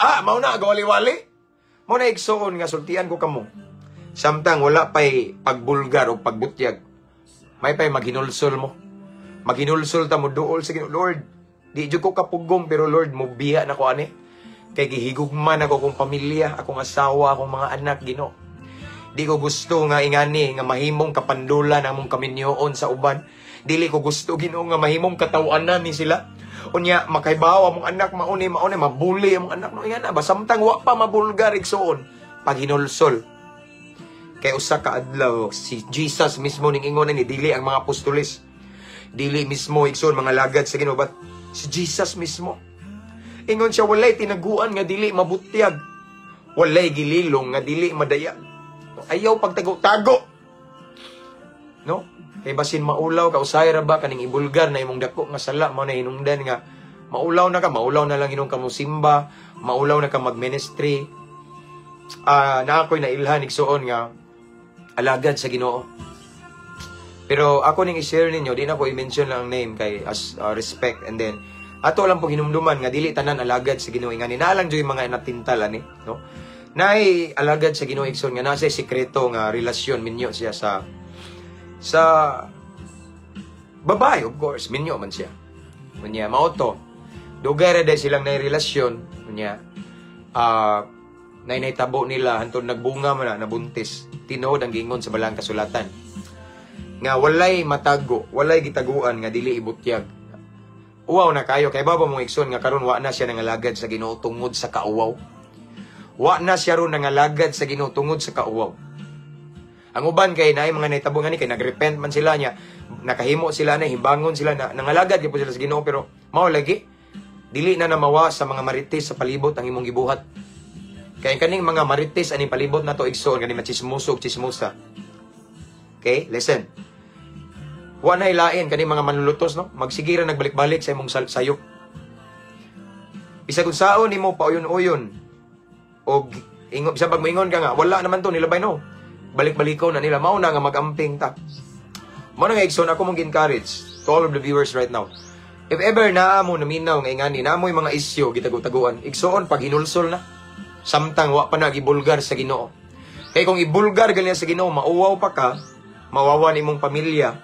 B: Ah, mao na gawali-wali. Mao na, igsoon, nga sultian ko kamo. Samtang wala pa'y pagbulgar o pagbutyag, may pa'y maghinulsol mo. Maghinulsol ta mo duol sa Ginoo. Lord, di jud ko kapugong, pero Lord, mo biya na ko ani. Kay gihigugma na ko akong pamilya, akong asawa, akong mga anak, Ginoo. Di ko gusto nga ingani nga mahimong kapandulan among kaminyoon sa uban. Dili ko gusto, Ginoo, nga mahimong katawanan ni sila. Unya makaibaw among anak, mauni mauni mabuli among anak, no? Ingana ba, samtang wa pa mabulgar, igsoon, paghinulsol. Kay usa ka adlaw, si Jesus mismo ning ingon ni, dili ang mga apostoles. Dili mismo, igsoon, mga lagad sa Ginoo, but si Jesus mismo. Ingon siya, walay tinaguan nga dili mabutyag. Walay gililong nga dili madayag. Ayaw pagtago-tago. No? Kay basin maulaw ka, usay ra ba kaning ibulgar na imong dako nga sala, mao na hinungdan nga maulaw na ka, maulaw na lang hinong ka mo simba, maulaw na ka mag-ministry. Ah, na ako'y nailhan, igsuon, nga alagad sa Ginoo. Pero ako ning i-share ninyo, di na ko i-mention lang ang name kay as respect, and then ato lang po hinumduman nga dili tanan alagad sa Ginoo ingani, naa lang jud mga natintal ani, no? Naay alagad sa Ginoo, igsoon, nga nasa sekreto nga relasyon, minyo siya sa babae, of course, minyo man siya. Unya mao to. Dugay ra day silang nay relasyon, unya nay tabo nila hantod nagbunga man na, nabuntis. Tinuod ang giingon sa balang kasulatan nga walay matago, walay gitaguan nga dili ibutyag. Uwaw na kayo kay baba mong, igsoon, nga karon wa na siya nangalagad sa Ginoo tungod sa kauwaw. Wa na siya ron nangalagad sa Ginoo tungod sa kauwaw. Ang uban kay naay mga nahitabo nga ni kay nagrepent man sila niya, nakahimo sila na himbangon sila na nangalagad gyud po sila sa Ginoo, pero mao lagi dili na namawa sa mga marites sa palibot ang imong gibuhat. Kay kaning mga marites ani palibot na to, igsoon, kani machismoso ug chismosa. Okay, listen. Wa na ilain kani mga manlulutos, no? Magsigira nagbalik-balik sa imong sayop. Bisag unsaon nimo pauyon-uyon og ingon, bisan pag moingon ka nga wala naman to nilabay, no? Balik-baliko na nila, mao na nga mag-amping ta. Mao na nga, igsoon, ako mong encourage to all of the viewers right now. If ever naa mo naminaw nga ingani, naa mo'y mga isyu gitago-taguan, igsoon, pag hinulsol na. Samtang wa pa na gibulgar sa Ginoo. Kay kung ibulgar ganiya sa Ginoo, mauwaw pa ka, mawawa nimong pamilya.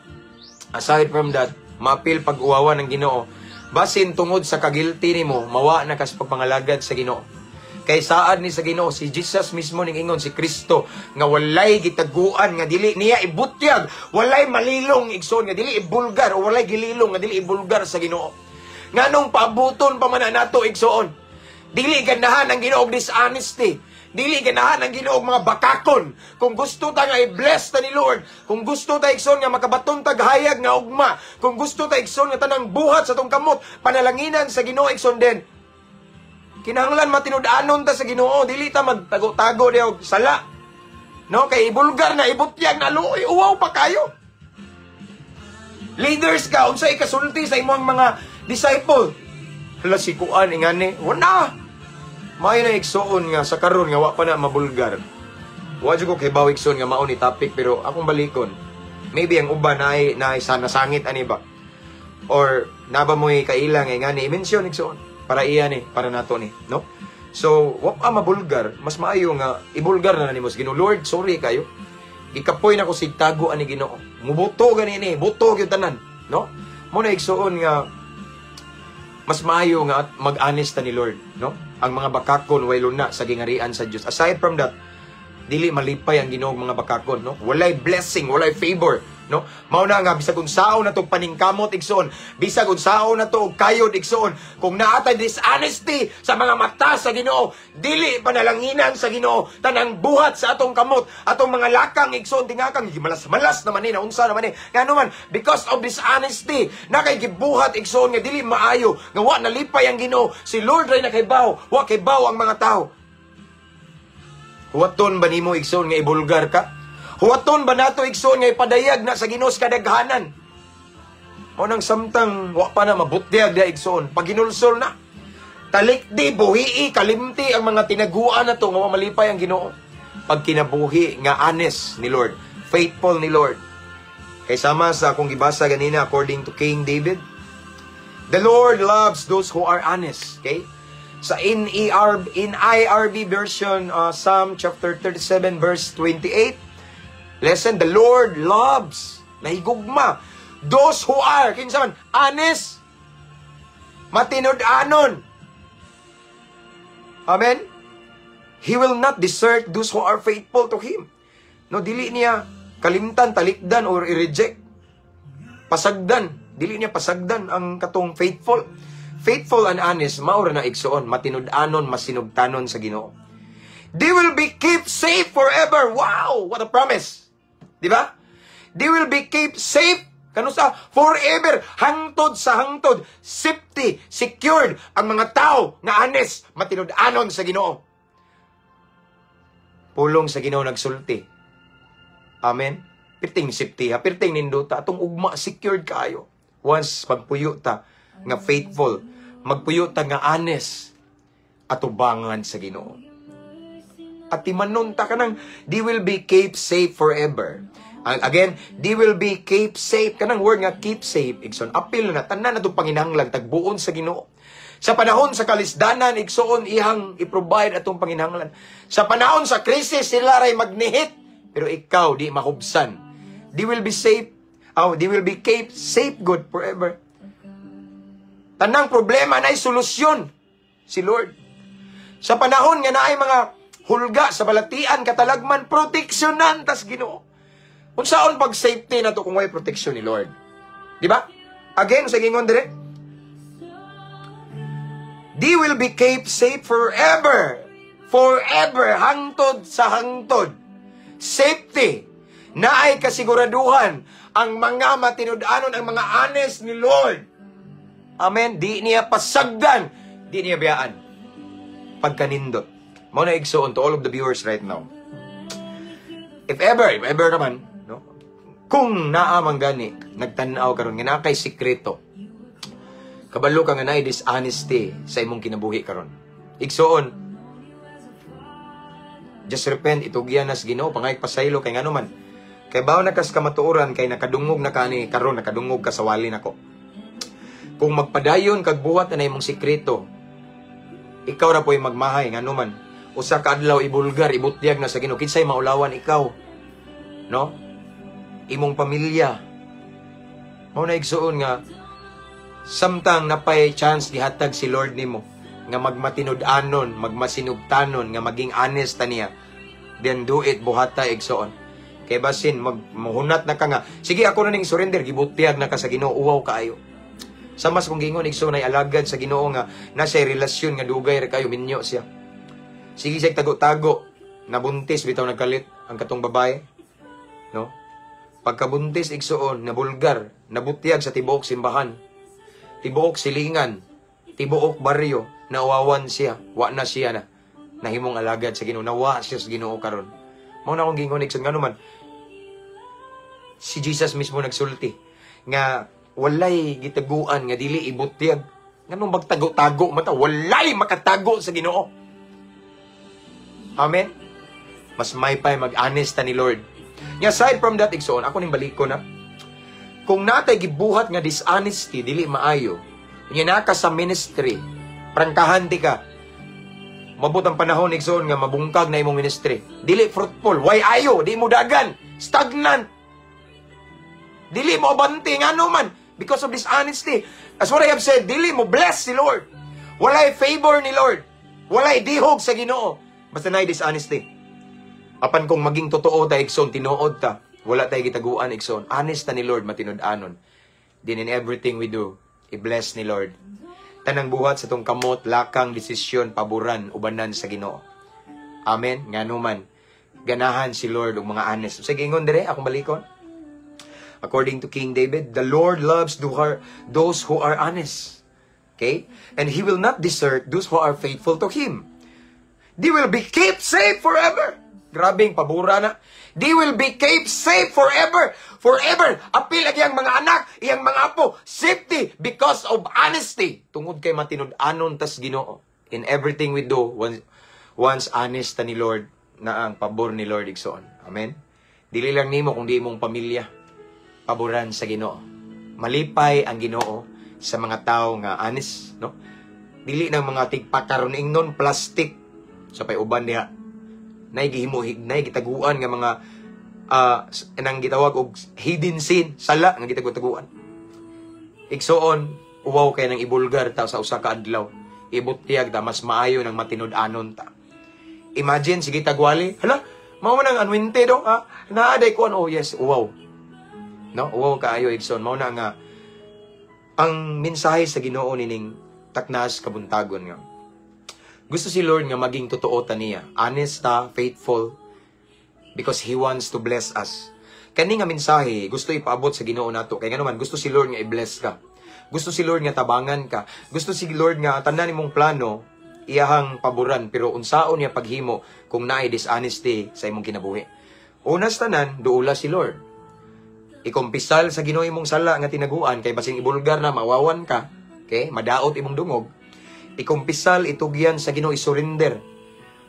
B: Aside from that, maapil pag uwawa ng Ginoo. Basin tungod sa kagilty nimo, mawa na kas pagpangalagad sa Ginoo. Kay saad ni sa Ginoo, si Jesus mismo ning ingon, si Kristo, nga walay gitaguan nga dili niya ibutyag, walay malilong, igsoon, nga dili ibulgar o walay gililong nga dili ibulgar sa Ginoo. Nganong paabuton pa man na nato, igsoon? Dili ganahan ang Ginoo og dishonesty. Dili ganahan ang Ginoo og mga bakakon. Kung gusto ta nga i-bless ta ni Lord, kung gusto ta, igsoon, nga makabaton tag hayag nga ugma, kung gusto ta, igsoon, nga tanang buhat sa tong kamot panalanginan sa Ginoo, igsoon, din kinahanglan matinud-anon ta sa Ginoo, dili ta magtago-tago di og sala. No, kay ibulgar na, ibutyag na, luoy, uwaw pa kayo. Leaders ka, unsay ikasulti sa imong mga disciple? Hala, si kuan ingani, wala. Maayo na, igsoon, nga sa karon nga wa pa na mabulgar. Wa jud ko kay baw, igsoon, nga mao ni topic, pero akong balikon. Maybe ang uban naay naay sana sangit ani ba? Or naba mo'y kaila nga ingani i-mention, igsoon, para iya ni, para nato ni, no? So, wa pa mabulgar, mas maayo nga ibulgar na nimo sa Ginoo. Lord, sorry kayo. Gikapoy na ko sig tago ani, Ginoo. Mubuto gani ni, buto gyud tanan, no? Mo na, igsoon, nga mas maayo nga mag-honest ta ni Lord, no? Ang mga bakakon way luna sa gingarian sa Dios. Aside from that, dili malipay ang Ginoo og mga bakakon, no? Walay blessing, walay favor, no? Mao na nga bisag unsaon na to paningkamot, igsoon, bisag unsaon na to og kayod, igsoon, kung naa tay dishonesty sa mga mata sa Ginoo, dili panalanginan sa Ginoo tanang buhat sa atong kamot, atong mga lakang, igsoon, tingakang malas-malas naman ni, naunsa naman ni. Ngano man, because of dishonesty, na kay gibuhat, igsoon, nga dili maayo, nga wa nalipay ang Ginoo. Si Lord ray nakaibaw, wa kaybaw ang mga tao. Huwaton ba nimo, igsoon, nga ibulgar ka? Huwaton ba nato, igsoon, nga ipadayag na sa Ginoo sa kadaghanan? Mao nang samtang wa pa na mabutyag da, igsoon, pag hinulsol na. Talikdi, buhii, kalimti ang mga tinaguan na to nga wa malipay ang Ginoo. Pag kinabuhi nga honest ni Lord. Faithful ni Lord. Kay sama sa akong gibasa ganina according to King David, the Lord loves those who are honest. Okay? Sa NER, NIRV version, Psalm chapter 37 verse 28, listen, the Lord loves, nahigugma, those who are, kinsa man, honest, matinud-anon. Amen? He will not desert those who are faithful to Him. No, dili niya kalimtan, talikdan, or i-reject. Pasagdan. Dili niya pasagdan ang katong faithful. Faithful and honest, mao ra na, igsuon, matinud-anon, masinugtanon sa Ginoo. They will be kept safe forever. Wow! What a promise. Di ba? They will be kept safe kanusa forever, hangtod sa hangtod, safety, secured ang mga tao nga honest, matinud-anon sa Ginoo. Pulong sa Ginoo nagsulti. Amen. Pirting safety ha, pirting nindota atong ugma, secured kaayo. Once magpuyo ta nga faithful, magpuyo ta nga honest, atubangan sa Ginoo. At timanon ta kanang they will be kept safe forever. Again, they will be kept safe. Kanang word nga keep safe, igsoon. Apil na tanan na panginahanglan tagbuon sa Ginoo. Sa panahon sa kalisdanan, igsoon, iyang i-provide atong panginahanglan. Sa panahon sa krisis, sila ray magnihit, pero ikaw di mahubsan. They will be safe. Oh, they will be kept safe good forever. Tanang problema na solusyon si Lord. Sa panahon nga naay mga hulga sa balatian, katalagman, proteksyonan tas Ginoo. Unsaon pag safety na to kung way proteksyon ni Lord? Di ba? Again, sa gingon dire, they will be kept safe forever. Forever, hangtod sa hangtod. Safety. Naay kasiguraduhan ang mga matinud-anon, ang mga honest ni Lord. Amen. Di niya pasagdan, di niya biyaan. Pagkanindot. Mao na, igsoon, to all of the viewers right now. If ever naman, no? Kung naa man gani, nagtan-aw karon nga naa kay sikreto. Kabalo ka nga naay dishonesty sa imong kinabuhi karon. Igsoon, just repent, itugyan nas Ginoo, pangayog pasaylo kay ngano man. Kay bawo na kas kamatuoran kay nakadungog na kani karon, nakadungog ka sa wali nako. Kung magpadayon kag buhat na imong sikreto, ikaw ra po'y magmahay. Ngano man, usa ka adlaw ibulgar, ibutyag na sa Ginoo. Kinsay maulawan? Ikaw. No? Imong pamilya. Mao na, igsuon, nga samtang napay chance gihatag si Lord nimo nga magmatinud-anon, magmasinugtanon, nga maging honest ta niya, then do it, buhata, igsuon. Kay basin mag mahunat na ka nga, sige, ako na ning surrender, gibutyag na ka sa Ginoo, uwaw kaayo. Sa mas kung gingon, igsoon, ay alagad sa Ginoo nga nasa relasyon nga dugay ra kayo, minyo siya. Sige siya tago-tago, nabuntis bitaw, nagkalit ang katong babae. No? Pagkabuntis, igsuon, nabulgar, nabutyag sa tibuok simbahan. Tibuok silingan, tibuok baryo, nauwawan siya, wa na siya na nahimong alagad sa Ginoo, nawa siya sa Ginoo karon. Mao na akong gingon, igsoon, ngano man si Jesus mismo nagsulti nga walay gitaguan nga dili ibutyag. Nganong magtago-tago man ta? Walay makatago sa Ginoo. Amen. Mas may pay mag-honest ta ni Lord. Nya aside from that, igsoon, ako ning baliko na. Kung natay gibuhat nga dishonesty, dili maayo. Nya naka sa ministry, prangkahan ti ka. Mabot ang panahon, igsoon, nga mabungkag na imong ministry. Dili fruitful, why ayo, di mo dagan, stagnant. Dili mo abante, ngano man, because of dishonesty. As what I have said, dili mo bless si Lord. Walay favor ni Lord. Walay dihog sa Ginoo. Basta naay dishonesty. Apan kung maging totoo ta, igsoon, tinuod ta, wala tayo gitaguan, igsoon. Honest ta ni Lord, matinud-anon. Then in everything we do, i-bless ni Lord. Tanang buhat sa tong kamot, lakang, desisyon, paboran, ubanan sa Ginoo. Amen. Ngano man, ganahan si Lord og mga honest. Sa gingon dire, akong balikon. According to King David, the Lord loves those who are honest. Okay? And He will not desert those who are faithful to Him. They will be kept safe forever. Grabing pabura na. They will be kept safe forever. Forever. Apil ang iyang mga anak, iyang mga apo. Safety because of honesty. Tungod kay matinud-anon tas Ginoo. In everything we do, once honest ta ni Lord, na ang pabor ni Lord, igsoon. Amen? Dili lang nimo kundi imong pamilya. Paboran sa Ginoo. Malipay ang Ginoo sa mga tao nga honest, no? Dili nang mga tigpakaron ingnon plastic sa pay uban diha. Nay gihimo nay gitaguan nga mga nang gitawag og hidden sin, sala nga gitagu-taguan. Igsuon, uwaw kay nang ibulgar ta sa usa ka adlaw. Ibutyag ta, mas maayo nang matinud-anon ta. Imagine, sige tagwali, hala, mao man ang anointed oh, ha? Naa day kuan, oh yes, uwaw. No, uwaw kaayo, igsoon, mao na nga ang mensahe sa Ginoo nining taknas kabuntagon nga. Gusto si Lord nga maging totoo ta niya. Honest ta, faithful, because He wants to bless us. Kani nga mensahe, gusto ipaabot sa Ginoo nato. Kay ngano man, gusto si Lord nga i-bless ka. Gusto si Lord nga tabangan ka. Gusto si Lord nga tanan nimong plano, iyahang paboran, pero unsaon niya paghimo kung naay dishonesty sa imong kinabuhi? Unas tanan, duula si Lord. Ikumpisal sa Ginoo imong sala nga tinaguan kay basing ibulgar na, mawawan ka, okay? Madaot imong dungog. Ikumpisal, itugyan sa Ginoo, isurrender.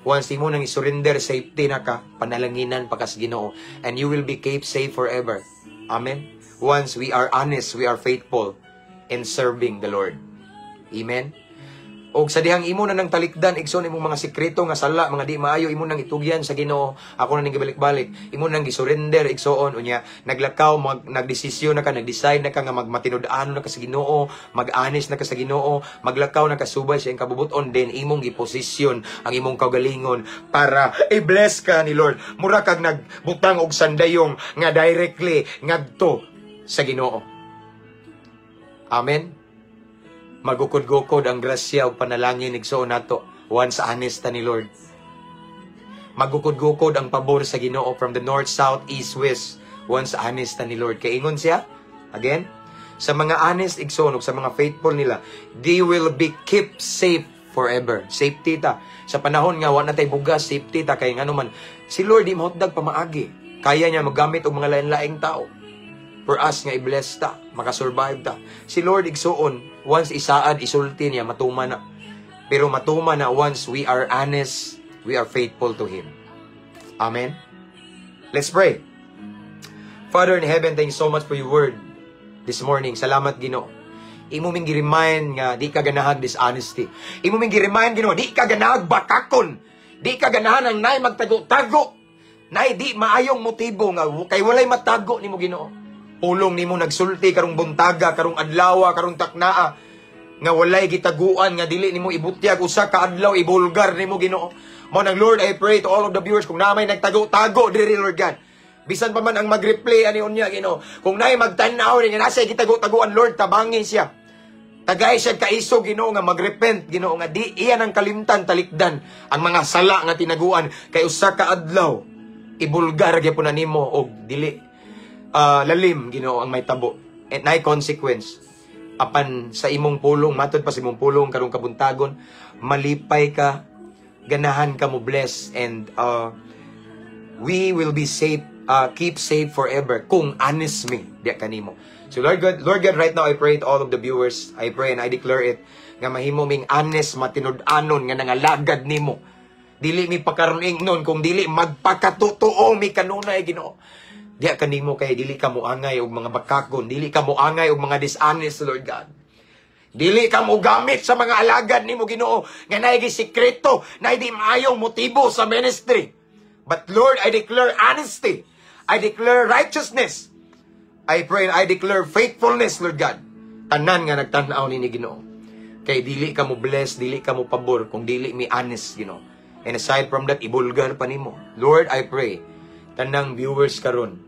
B: Once imo nang isurrender, safety na ka, panalanginan pa ka sa Ginoo, and you will be kept safe forever. Amen. Once we are honest, we are faithful in serving the Lord. Amen. Og sa dihang imo na nang talikdan, igsoon, imong mga sekreto nga sala, mga di maayo, imo nang itugyan sa Ginoo. Ako na ning gibalik-balik. Imo nang gisurrender, igsoon, unya naglakaw, nagdesisyon na ka, nag-decide na ka nga magmatinud-ano na ka sa Ginoo, mag-honest na ka sa Ginoo, maglakaw na ka subay sa iyang kabubuton, then imong giposisyon ang imong kaugalingon para i-bless ka ni Lord. Mura kag nagbutang og sandayong nga directly ngadto sa Ginoo. Amen. Magukod-gukod ang grasya ug panalangin, igsoon, nato once honest ta ni Lord. Magukod-gukod ang pabor sa Ginoo from the north, south, east, west once honest ta ni Lord. Kay ingon siya, again, sa mga honest, igsoon, ug sa mga faithful nila, they will be kept safe forever. Safety ta. Sa panahon nga wa na tay bugas, safety ta kay ngano man si Lord di mahutdag pamaagi. Kaya niya magamit og mga lain-laing tao for us nga i-bless ta, makasurvive ta. Si Lord, igsuon, once isaad, isulti niya, matuma na. Pero matuma na once we are honest, we are faithful to Him. Amen? Let's pray. Father in heaven, thank you so much for your word this morning. Salamat, Ginoo. Imo ming gi-remind nga di ka ganahag dishonesty. Imo ming gi-remind, Ginoo, di ka ganahag bakakon. Di ka ganahan ang nay magtago-tago. Nay di maayong motibo nga kay walay matago nimo, Ginoo. Pulong nimo nagsulti karong buntaga, karong adlawa, karong taknaa nga walay gitaguan nga dili nimo ibutyag, usa ka adlaw ibulgar nimo, Ginoo. Mao nang, Lord, I pray to all of the viewers, kung naa may nagtago-tago diri, Lord God. Bisan pa man ang mag-replay ani unya, Ginoo. Kung naay magtan-aw ni nga nasa gitago-taguan, Lord, tabangi siya. Tagay siya kaisog, Ginoo, nga magrepent, Ginoo, nga di iya nang kalimtan talikdan ang mga sala nga tinaguan kay usa ka adlaw ibulgar gyapon na nimo og dili lalim, Ginoo, ang may tabo and naay consequence. Apan sa imong pulong, matod pa sa imong pulong karong kabuntagon, malipay ka, ganahan ka mo bless, and we will be safe, keep safe forever kung honest mi diya kanimo. So Lord God, Lord God, right now I pray to all of the viewers, I pray and I declare it nga mahimo ming honest, matinud-anon nga nangalagad nimo. Dili mi pakaron ingnon kung dili magpakatotoo mi kanunay, Ginoo, diya kanimo, kay dili ka moangay og mga bakakon, dili ka moangay og mga dishonest, Lord God. Dili ka mo gamit sa mga alagad nimo, Ginoo, nga naay sikreto, naay di maayong motibo sa ministry. But Lord, I declare honesty. I declare righteousness. I pray and I declare faithfulness, Lord God. Tanan nga nagtan-aw nini, Ginoo. Kay dili ka mo bless, dili ka mo pabor kung dili mi honest, Ginoo. And aside from that, ibulgar pa nimo. Lord, I pray, tanang viewers karon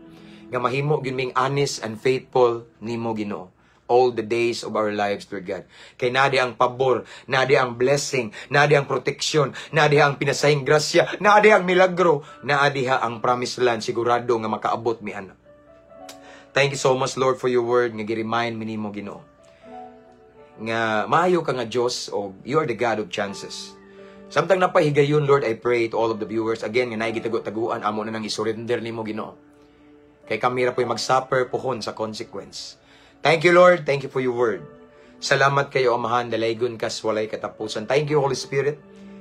B: nga mahimo gyud ming honest and faithful nimo, Ginoo, all the days of our lives, Lord God. Kay naa di ang pabor, naa di ang blessing, naa di ang protection, naa di ang pinasahing grasya, naa di ang milagro, naa diha ang promised land, sigurado nga makaabot mi ana. Thank you so much, Lord, for your word nga gi-remind mi nimo, Ginoo. Nga maayo ka nga Dios o you are the God of chances. Samtang napahigayon, Lord, I pray to all of the viewers again nga naay gitago-taguan, amo na nang isurrender nimo, Ginoo. Kay kami ra po'y mag-suffer pohon sa consequence. Thank you, Lord. Thank you for your word. Salamat kayo, Amahan, dalaygon kas walay katapusan. Thank you, Holy Spirit.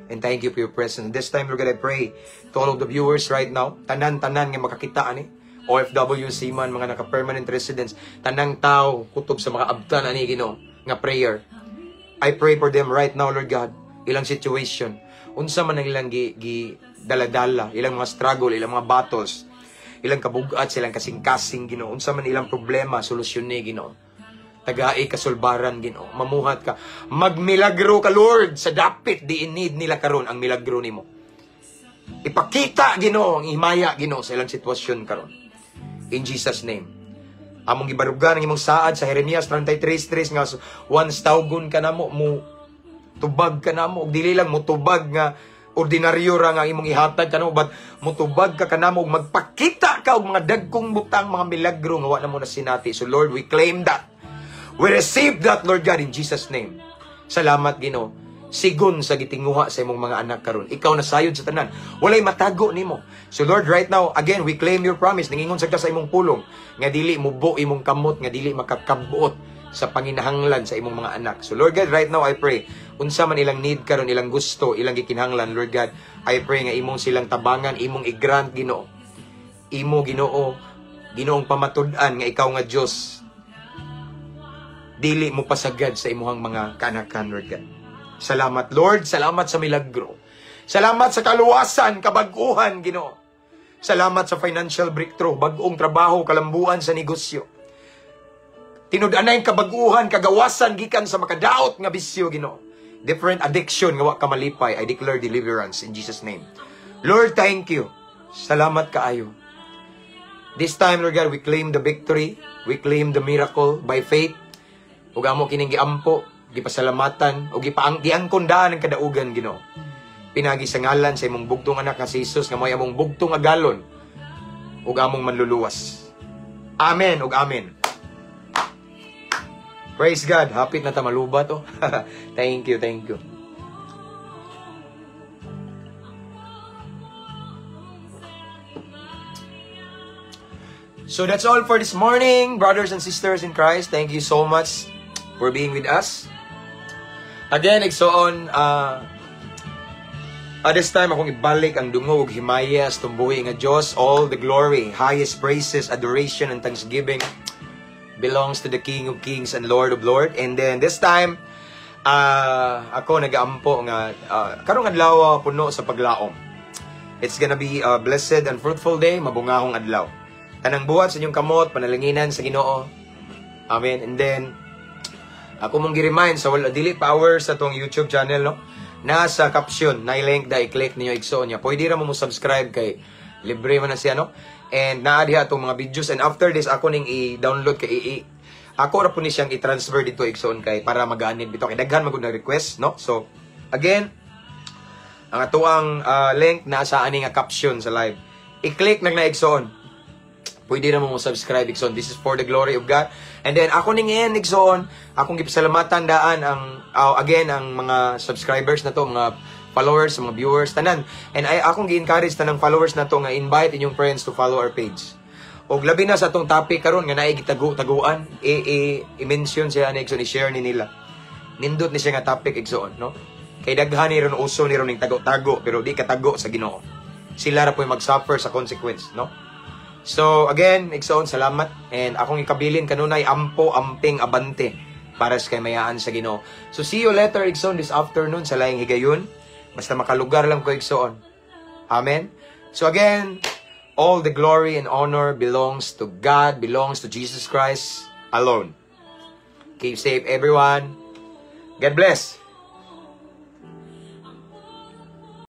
B: And thank you for your presence. This time, Lord God, I pray to all of the viewers right now, tanan-tanan nga makakita ani, OFW, seaman, mga naka-permanent residents, tanang tao, kutob sa mga abtan ani, Ginoo, nga prayer. I pray for them right now, Lord God, ilang situation, unsa man ang ilang gi dala-dala, ilang mga struggle, ilang mga battles, ilang kabugat, ilang kasing-kasing, Ginoo, unsa man ilang problema, solusyon ni, Ginoo. Tagai kasulbaran, Ginoo. Mamuhat ka. Magmilagro ka, Lord, sa dapit di need nila karon ang milagro nimo. Ipakita, Ginoo, ang himaya, Ginoo, sa ilang sitwasyon karon. In Jesus' name. Among gibarugan ang imong saad sa Jeremias 33:3 nga once tawgon ka namo, mo tubag ka namo, ug dili lang motubag nga ordinaryo ra nga imong ihatag kanamo, but motubag ka kanamo ug magpakita ka og mga dagkong butang, mga milagro nga wa namo na sinati. So Lord, we claim that. We receive that, Lord God, in Jesus' name. Salamat, Ginoo. Sigon sa gitinguha sa imong mga anak karon. Ikaw na sayod sa tanan. Walay matago nimo. So Lord, right now, again, we claim your promise. Ningingon sa ka sa imong pulong nga dili mubo imong kamot, nga dili makakabuot sa panginahanglan sa imong mga anak. So Lord God, right now I pray, unsa man ilang need karon, ilang gusto, ilang gikinahanglan, Lord God, I pray nga imong silang tabangan, imong i-grant, Ginoo. Imo, Ginoo, Ginoong pamatud-an nga ikaw nga Dios dili mo pasagad sa imuhang mga kaanakan, Lord God. Salamat, Lord. Salamat sa milagro. Salamat sa kaluwasan, kabaguhan, Ginoo. Salamat sa financial breakthrough, bag-ong trabaho, kalambuan sa negosyo. Tinud-anay kabaguhan, kagawasan gikan sa makadaot nga bisyo, Ginoo. Different addiction nga wa ka malipay, I declare deliverance in Jesus' name. Lord, thank you. Salamat kaayo. This time, Lord God, we claim the victory. We claim the miracle by faith. Ug amo kining giampo, gipasalamatan, ug giangkon daan ang kadaugan, Ginoo. Pinagi sa ngalan sa imong bugtong anak nga si Jesus, nga mo'y among bugtong agalon ug among manluluwas. Amen ug amen. Praise God. Hapit na ta malubat oh. Thank you, thank you. So that's all for this morning, brothers and sisters in Christ. Thank you so much for being with us. Again, igsoon, at this time, akong ibalik ang dungog ug himaya sa tumbuhi nga Dios. All the glory, highest praises, adoration, and thanksgiving belongs to the King of Kings and Lord of Lords. And then this time, ako nagaampo nga karong adlaw puno sa paglaom. It's gonna be a blessed and fruitful day, mabungahong adlaw. Tanang buhat sa inyong kamot, panalanginan sa Ginoo. Amen. And then ako mong gi-remind sa wala dili power sa tong YouTube channel, no. Nasa caption, na link da, i-click niyo, igsoon niya. Pwede ra mo mo subscribe kay libre man na siya, no. And naa diha atong mga videos, and after this ako ning i-download kay ako ra po ni siyang i-transfer dito, igsoon, kay para maganid bitaw kay daghan magud na request, no. So again, ang atoang link nasa ani nga caption sa live. I-click nag na, igsoon. Pwede na mo subscribe, igsoon. This is for the glory of God. And then ako ning end, igsoon, akong gipasalamatan daan ang again ang mga subscribers na to, mga followers, mga viewers, tanan. And ay akong gi-encourage tanang followers na to nga invite inyong friends to follow our page. Og labi na sa atong topic karon nga naay gitago-taguan, i-mention siya ani, igsoon, i-share ni nila. Nindot ni siya nga topic, igsoon, no? Kay daghan ni ron uso ni ron ning tago-tago, pero di katago sa Ginoo. Sila ra po'y mag-suffer sa consequence, no? So again, igsoon, salamat. And akong ikabilin kanunay ampo, amping, abante para sa kaymayaan sa Ginoo. So see you later, igsoon, this afternoon sa laing higayon. Basta makalugar lang ko, igsoon. Amen. So again, all the glory and honor belongs to God, belongs to Jesus Christ alone. Keep safe, everyone. God bless.